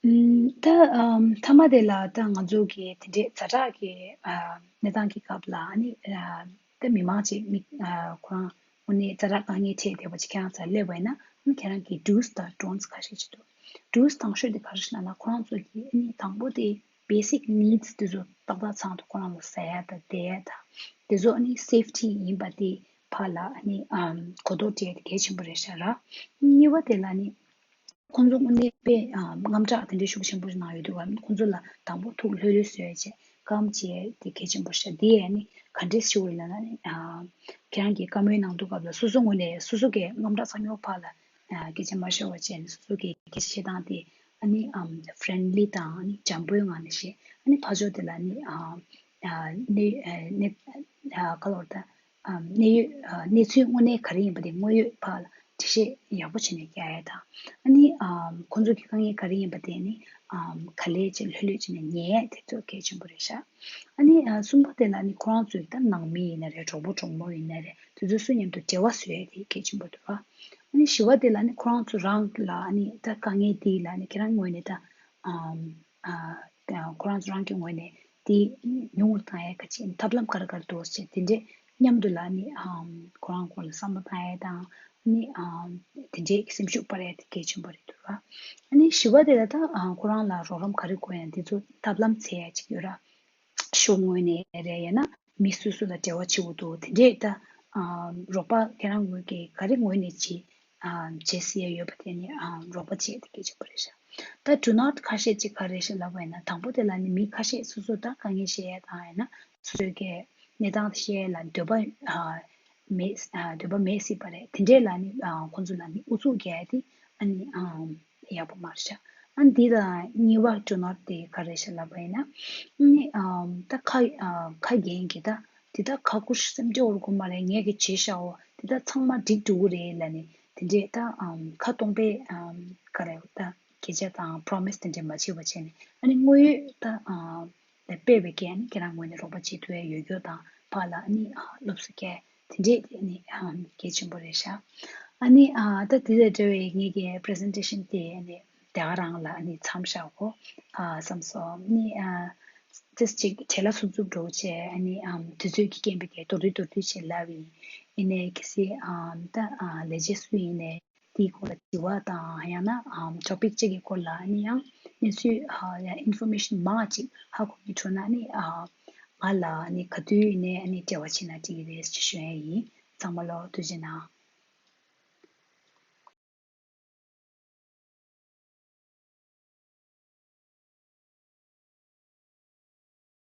ཨམ་ད་ཨམ་མཐའ་མ་དེ་ལ་ད་ང་ཚོ་གི་དེ་འདྲའི་ཛ་དྲག་གི་ཨ་གནས་སྟངས་ཀྱི་སྐབས་ལ་ཨ་ནི་ཨ་ད་མི་མང་ཅིག་མི་ཨ་ཁོ་རང་དངོས་གནས་ཛ་དྲག་དཀའ་ངལ་འཕྲད་བསྡད་པ་ཅིག་ཁྱེད་རང་ཚོ་སླེབས་པ་ཡིན་ན་ཨ་ནི་ཁྱེད་རང་གི་do's དང་don'ts ཁ་ཤས་ཅིག་འདུག do's དང་ཤོས་དེ་ག་རེ་ཞིག་ལབ་ན་ཁོ་རང་ཚོ་གི་ཨ་ནི་དང་པོ་དེ་basic needs དེ་ཚོ་ཏག་ཏག་ཚང་དུ་ཁོ་རང་ལ་ཟ་ཡ་དང་བསྡད་ཡ་དང་དེ་ཚོ་ཨ་ནི་safety ཡིན་པ་དེ་ཕར་ལ་ཨ་ནི་ཨམ་གོ་རྟོགས་སྤྲད་ཡ་དེ་གལ་ཆེན་པོ་རེད་ཤག་ར། གཉིས་པ་དེ་ལ་ཨ་ནི་ཁོང་ཚོ་དངོས་གནས་དཔེ་ཨ་དངངས་སྐྲག་དེ་འདྲའི་ཤུགས་ཆེན་པོ་ཞིག་ནང་ཡོད་དུས་ཁོང་ཚོ་ལ་དང་པོ་ཐུགས་ལྷོད་ལྷོད་བཟོ་ཡ་བྱས་ཀམ་བྱེད་ཡ་དེ་གལ་ཆེན་པོ་ཤག་དེ་ཨ་ནི་ག་འདྲས་ཞུ་དགོས་ལབ་ན་ཨ་ནི་ཨ་ཁྱེད་རང་གིས་བཀའ་མོལ་གནང་དུས་སྐབས་ལ་སོ་སོ་ངོས་ནས་སོ་སོ་གི་དངངས་སྐྲག་ཚ་མྱོང་ཕར་ལ་ཨ་སྐད་ཆ་མ་ཤོར་བ་བྱས་ནས་སོ་སོ་གི་སྐད་ཆ་བཤད་སྟངས་དེ་ཨ་ནི་ཨམ་friendly དང་ཨ་ནི་འཇམ་པོའི་ངང་ནས་བཤད། ཨ་ནི་ཕར་ཕྱོགས་དེ་ལ་ཨ་ནི་ཨ་ཨ་གནས་ཨ་གནས་ཨ་ག་ལབ་དགོས་རེད་ད། ཨམ་གནས་ཡུལ་ཨ་གནས་ཚུལ་དངོས་གནས་ག་རེ་ཡིན་པ་དེ་དངོས་ཡོད་ཕར་ལ་ འགྲེལ་བཤད་ཡག་པོ་བྱས་ནས་རྒྱག་ཡ་དང་། ཨ་ནི་ཨམ་ཁོང་ཚོ་གི་དཀའ་ངལ་ག་རེ་ཡིན་པ་དེ་ནི་ཨམ་ག་ལེར་བྱས་ལྷོད་ལྷོད་བྱས་ནས་ཉན་ཡ་དེ་ཚོ་གལ་ཆེན་པོ་རེད་ཤག་ཨ་ནི་ཨ་གསུམ་པ་དེ་ལ་ནི་ཁོ་རང་ཚོའི་ད་ནང་མི་ཡིན་ན་རེད། གྲོགས་པོ་གྲོགས་མོ་ཡིན་ན་རེད། དེ་ཚོ་སུ་མཉམ་དུ་འབྲེལ་བ་བཟོ་ཡ་དེ་གལ་ཆེན་པོ་འདུག་ར། ཨ་ནི་བཞི་པ་དེ་ལ་ནི་ཁོ་རང་ཚོ་རང་ལ་ཨ་ནི་ད་དཀའ་ངལ་དེ་ལ་ནི་ཁྱེད་རང་ངོས་ནས་ད་ཨམ་ཨ་ཁོ་རང་ཚོ་རང་གི་ངོས་ནས་དེ་ཉུང་རུ་བཏང་ཡ་ག་ཅིག་ཐབས་ལམ་ག་རེ་ག་རེ་འདུག་ཟེར་དེ་འདྲས་མཉམ་དུ་ལ་ནི་ཨམ་ཁོ་རང་སྐོར་ལ་བསམ་བློ་བཏང་ཡ་དང་ནི་ཨམ་དེ་འདྲས་སེམས་ཤུགས་སྤར་ཡ་དེ་གལ་ཆེན་པོ་རེད་འདུག་ར། ཨ་ནི་བཞི་པ་དེ་ལ་ད་ཨ་ཁོ་རང་ལ་རོགས་རམ་ག་རེ་དགོས་ཡ་དེ་ཚོ་ཐབས་ལམ་འཚོལ་ཡ་ཅིག་ཡོད་ར། གཞུང་ངོས་ནས་རེད། ཡང་ན་མི་སོ་སོ་ལ་འབྲེལ་བ་བྱེད་དགོས་འདུག་དེ་འདྲས་ད་ཨ་རོགས་པ་ཁྱེད་རང་ངོས་ཀྱིས་ག་རེ་ངོས་ནས་བྱེད་ཨ་བྱེད་སྲིད་ཡ་ཡོད་པ་དེ་ནི་ཨ་རོགས་པ་བྱེད་དེ་གལ་ཆེན་པོ་རེད་ཤག་ད་do not ཁ་ཤས་ཅིག་ག་རེ་ཤག་ལབ་པ་ཡིན་ན། དང་པོ་དེ་ལ་ནི་མི་ཁ་ཤས་སོ་སོ་ད་དཀའ་ངལ་བཤད་ཡ་དང་ཡང་ན་སོ་སོའི་གི་གནས་སྟངས་དེ་བཤད་ཡ་ལ་འདོད་པ་ཨ་མེད་ཨ་འདོད་པ་མེད་སྲིད་པ་རེད། དེ་འདྲས་ལ་ནི་ཨ་ཁོང་ཚོ་ལ་ནི་ཨུ་ཚུགས་རྒྱག་ཡ་དེ་ཨ་ནི་ཨ་ཡག་པོ་མ་རེད་ཤག་ཨ་འདི་དང་གཉིས་པ་do not དེ་ག་རེ་ཤག་ལབ་པ་ཡིན་ན། ཨ་ནི་ཨམ་ད་ཁ་ཨ་ཁ་རྒྱན་གྱི་ད་དེ་ད་ཁ་ཁུ་སེམས་སྐྱོ་བོར་དགོས་མ་རེད། ངས་གི་བྱེད་ཤག་འོ་དེ་ད་ཚང་མ་འགྲིག་འགྲོ་གི་རེད་ལབ་ནས་དེ་འདྲས་ད་ཨམ་ཁ་སྟོང་པའི་ཨམ་ག་རེ་ད་སྐད་ཆ་དང་promise དེ་འདྲས་མ་བྱེད་པ་བྱས་ནས་ཨ་ནི་དངོས་ཡོད་ད་ཨམ་དེ་སྤེལ་བའི་གི་ཨ་ནི་ཁྱེད་རང་ངོས་ནས་རོགས་པ་བྱེད་ཐུབ་ཡ་ཡོད་རྒྱུ་དང་ཕར་ལ་ཨ་ནི་ཨ་སློབ་གསོ་སྐྱེལ་དེ་འདྲས་དེ་ནི་ཨ་གལ་ཆེན་པོ་རེད་ཤག་ཨ་ནི་ཨ་ད་དེ་དང་འབྲེལ་བའི་ངེད་ཀྱི་presentation དེ་ཨ་ནི་དེ་ག་རང་ལ་ཨ་ནི་མཚམས་བཞག་གོ་ཨ་བསམ་སོང་། ཨ་ནི་ཨ་just ཅིག་བྲེལ་ལ་ཚུབ་ཚུབ་འགྲོ་བྱས་ཨ་ནི་ཨམ་དུས་ཚོད་ཀྱི་རྐྱེན་པས་ཀྱི་མདོར་བསྡུས་མདོར་བསྡུས་བྱས་ལབ་ཡིན། ཡིན་ནའི་གལ་སྲིད་ཨམ་ད་ཨ་ལས་བྱེད་སུ་ཡིན་ནའི་དེའི་སྐོར་ལ་དྲི་བ་དང་ཡང་ན་ཨམ་topic གཅིག་གི་སྐོར་ལ་ཨ་ནི་ཡང་གནས་ཚུལ་ཨ་ཡང་information མང་ཅིག་ཧ་གོ་གི་འགྲོ་ན་ཨ་ནི་ཨ་ང་ལ་ཨ་ནི་ག་དུས་ཡིན་ནའི་ཨ་ནི་འབྲེལ་བ་བྱེད་ན་འགྲིག་གི་རེད་ཅེས་ཞུ་ཡ་ཡིན། ཚང་མ་ལོ་ཐུགས་རྗེ་གནང་།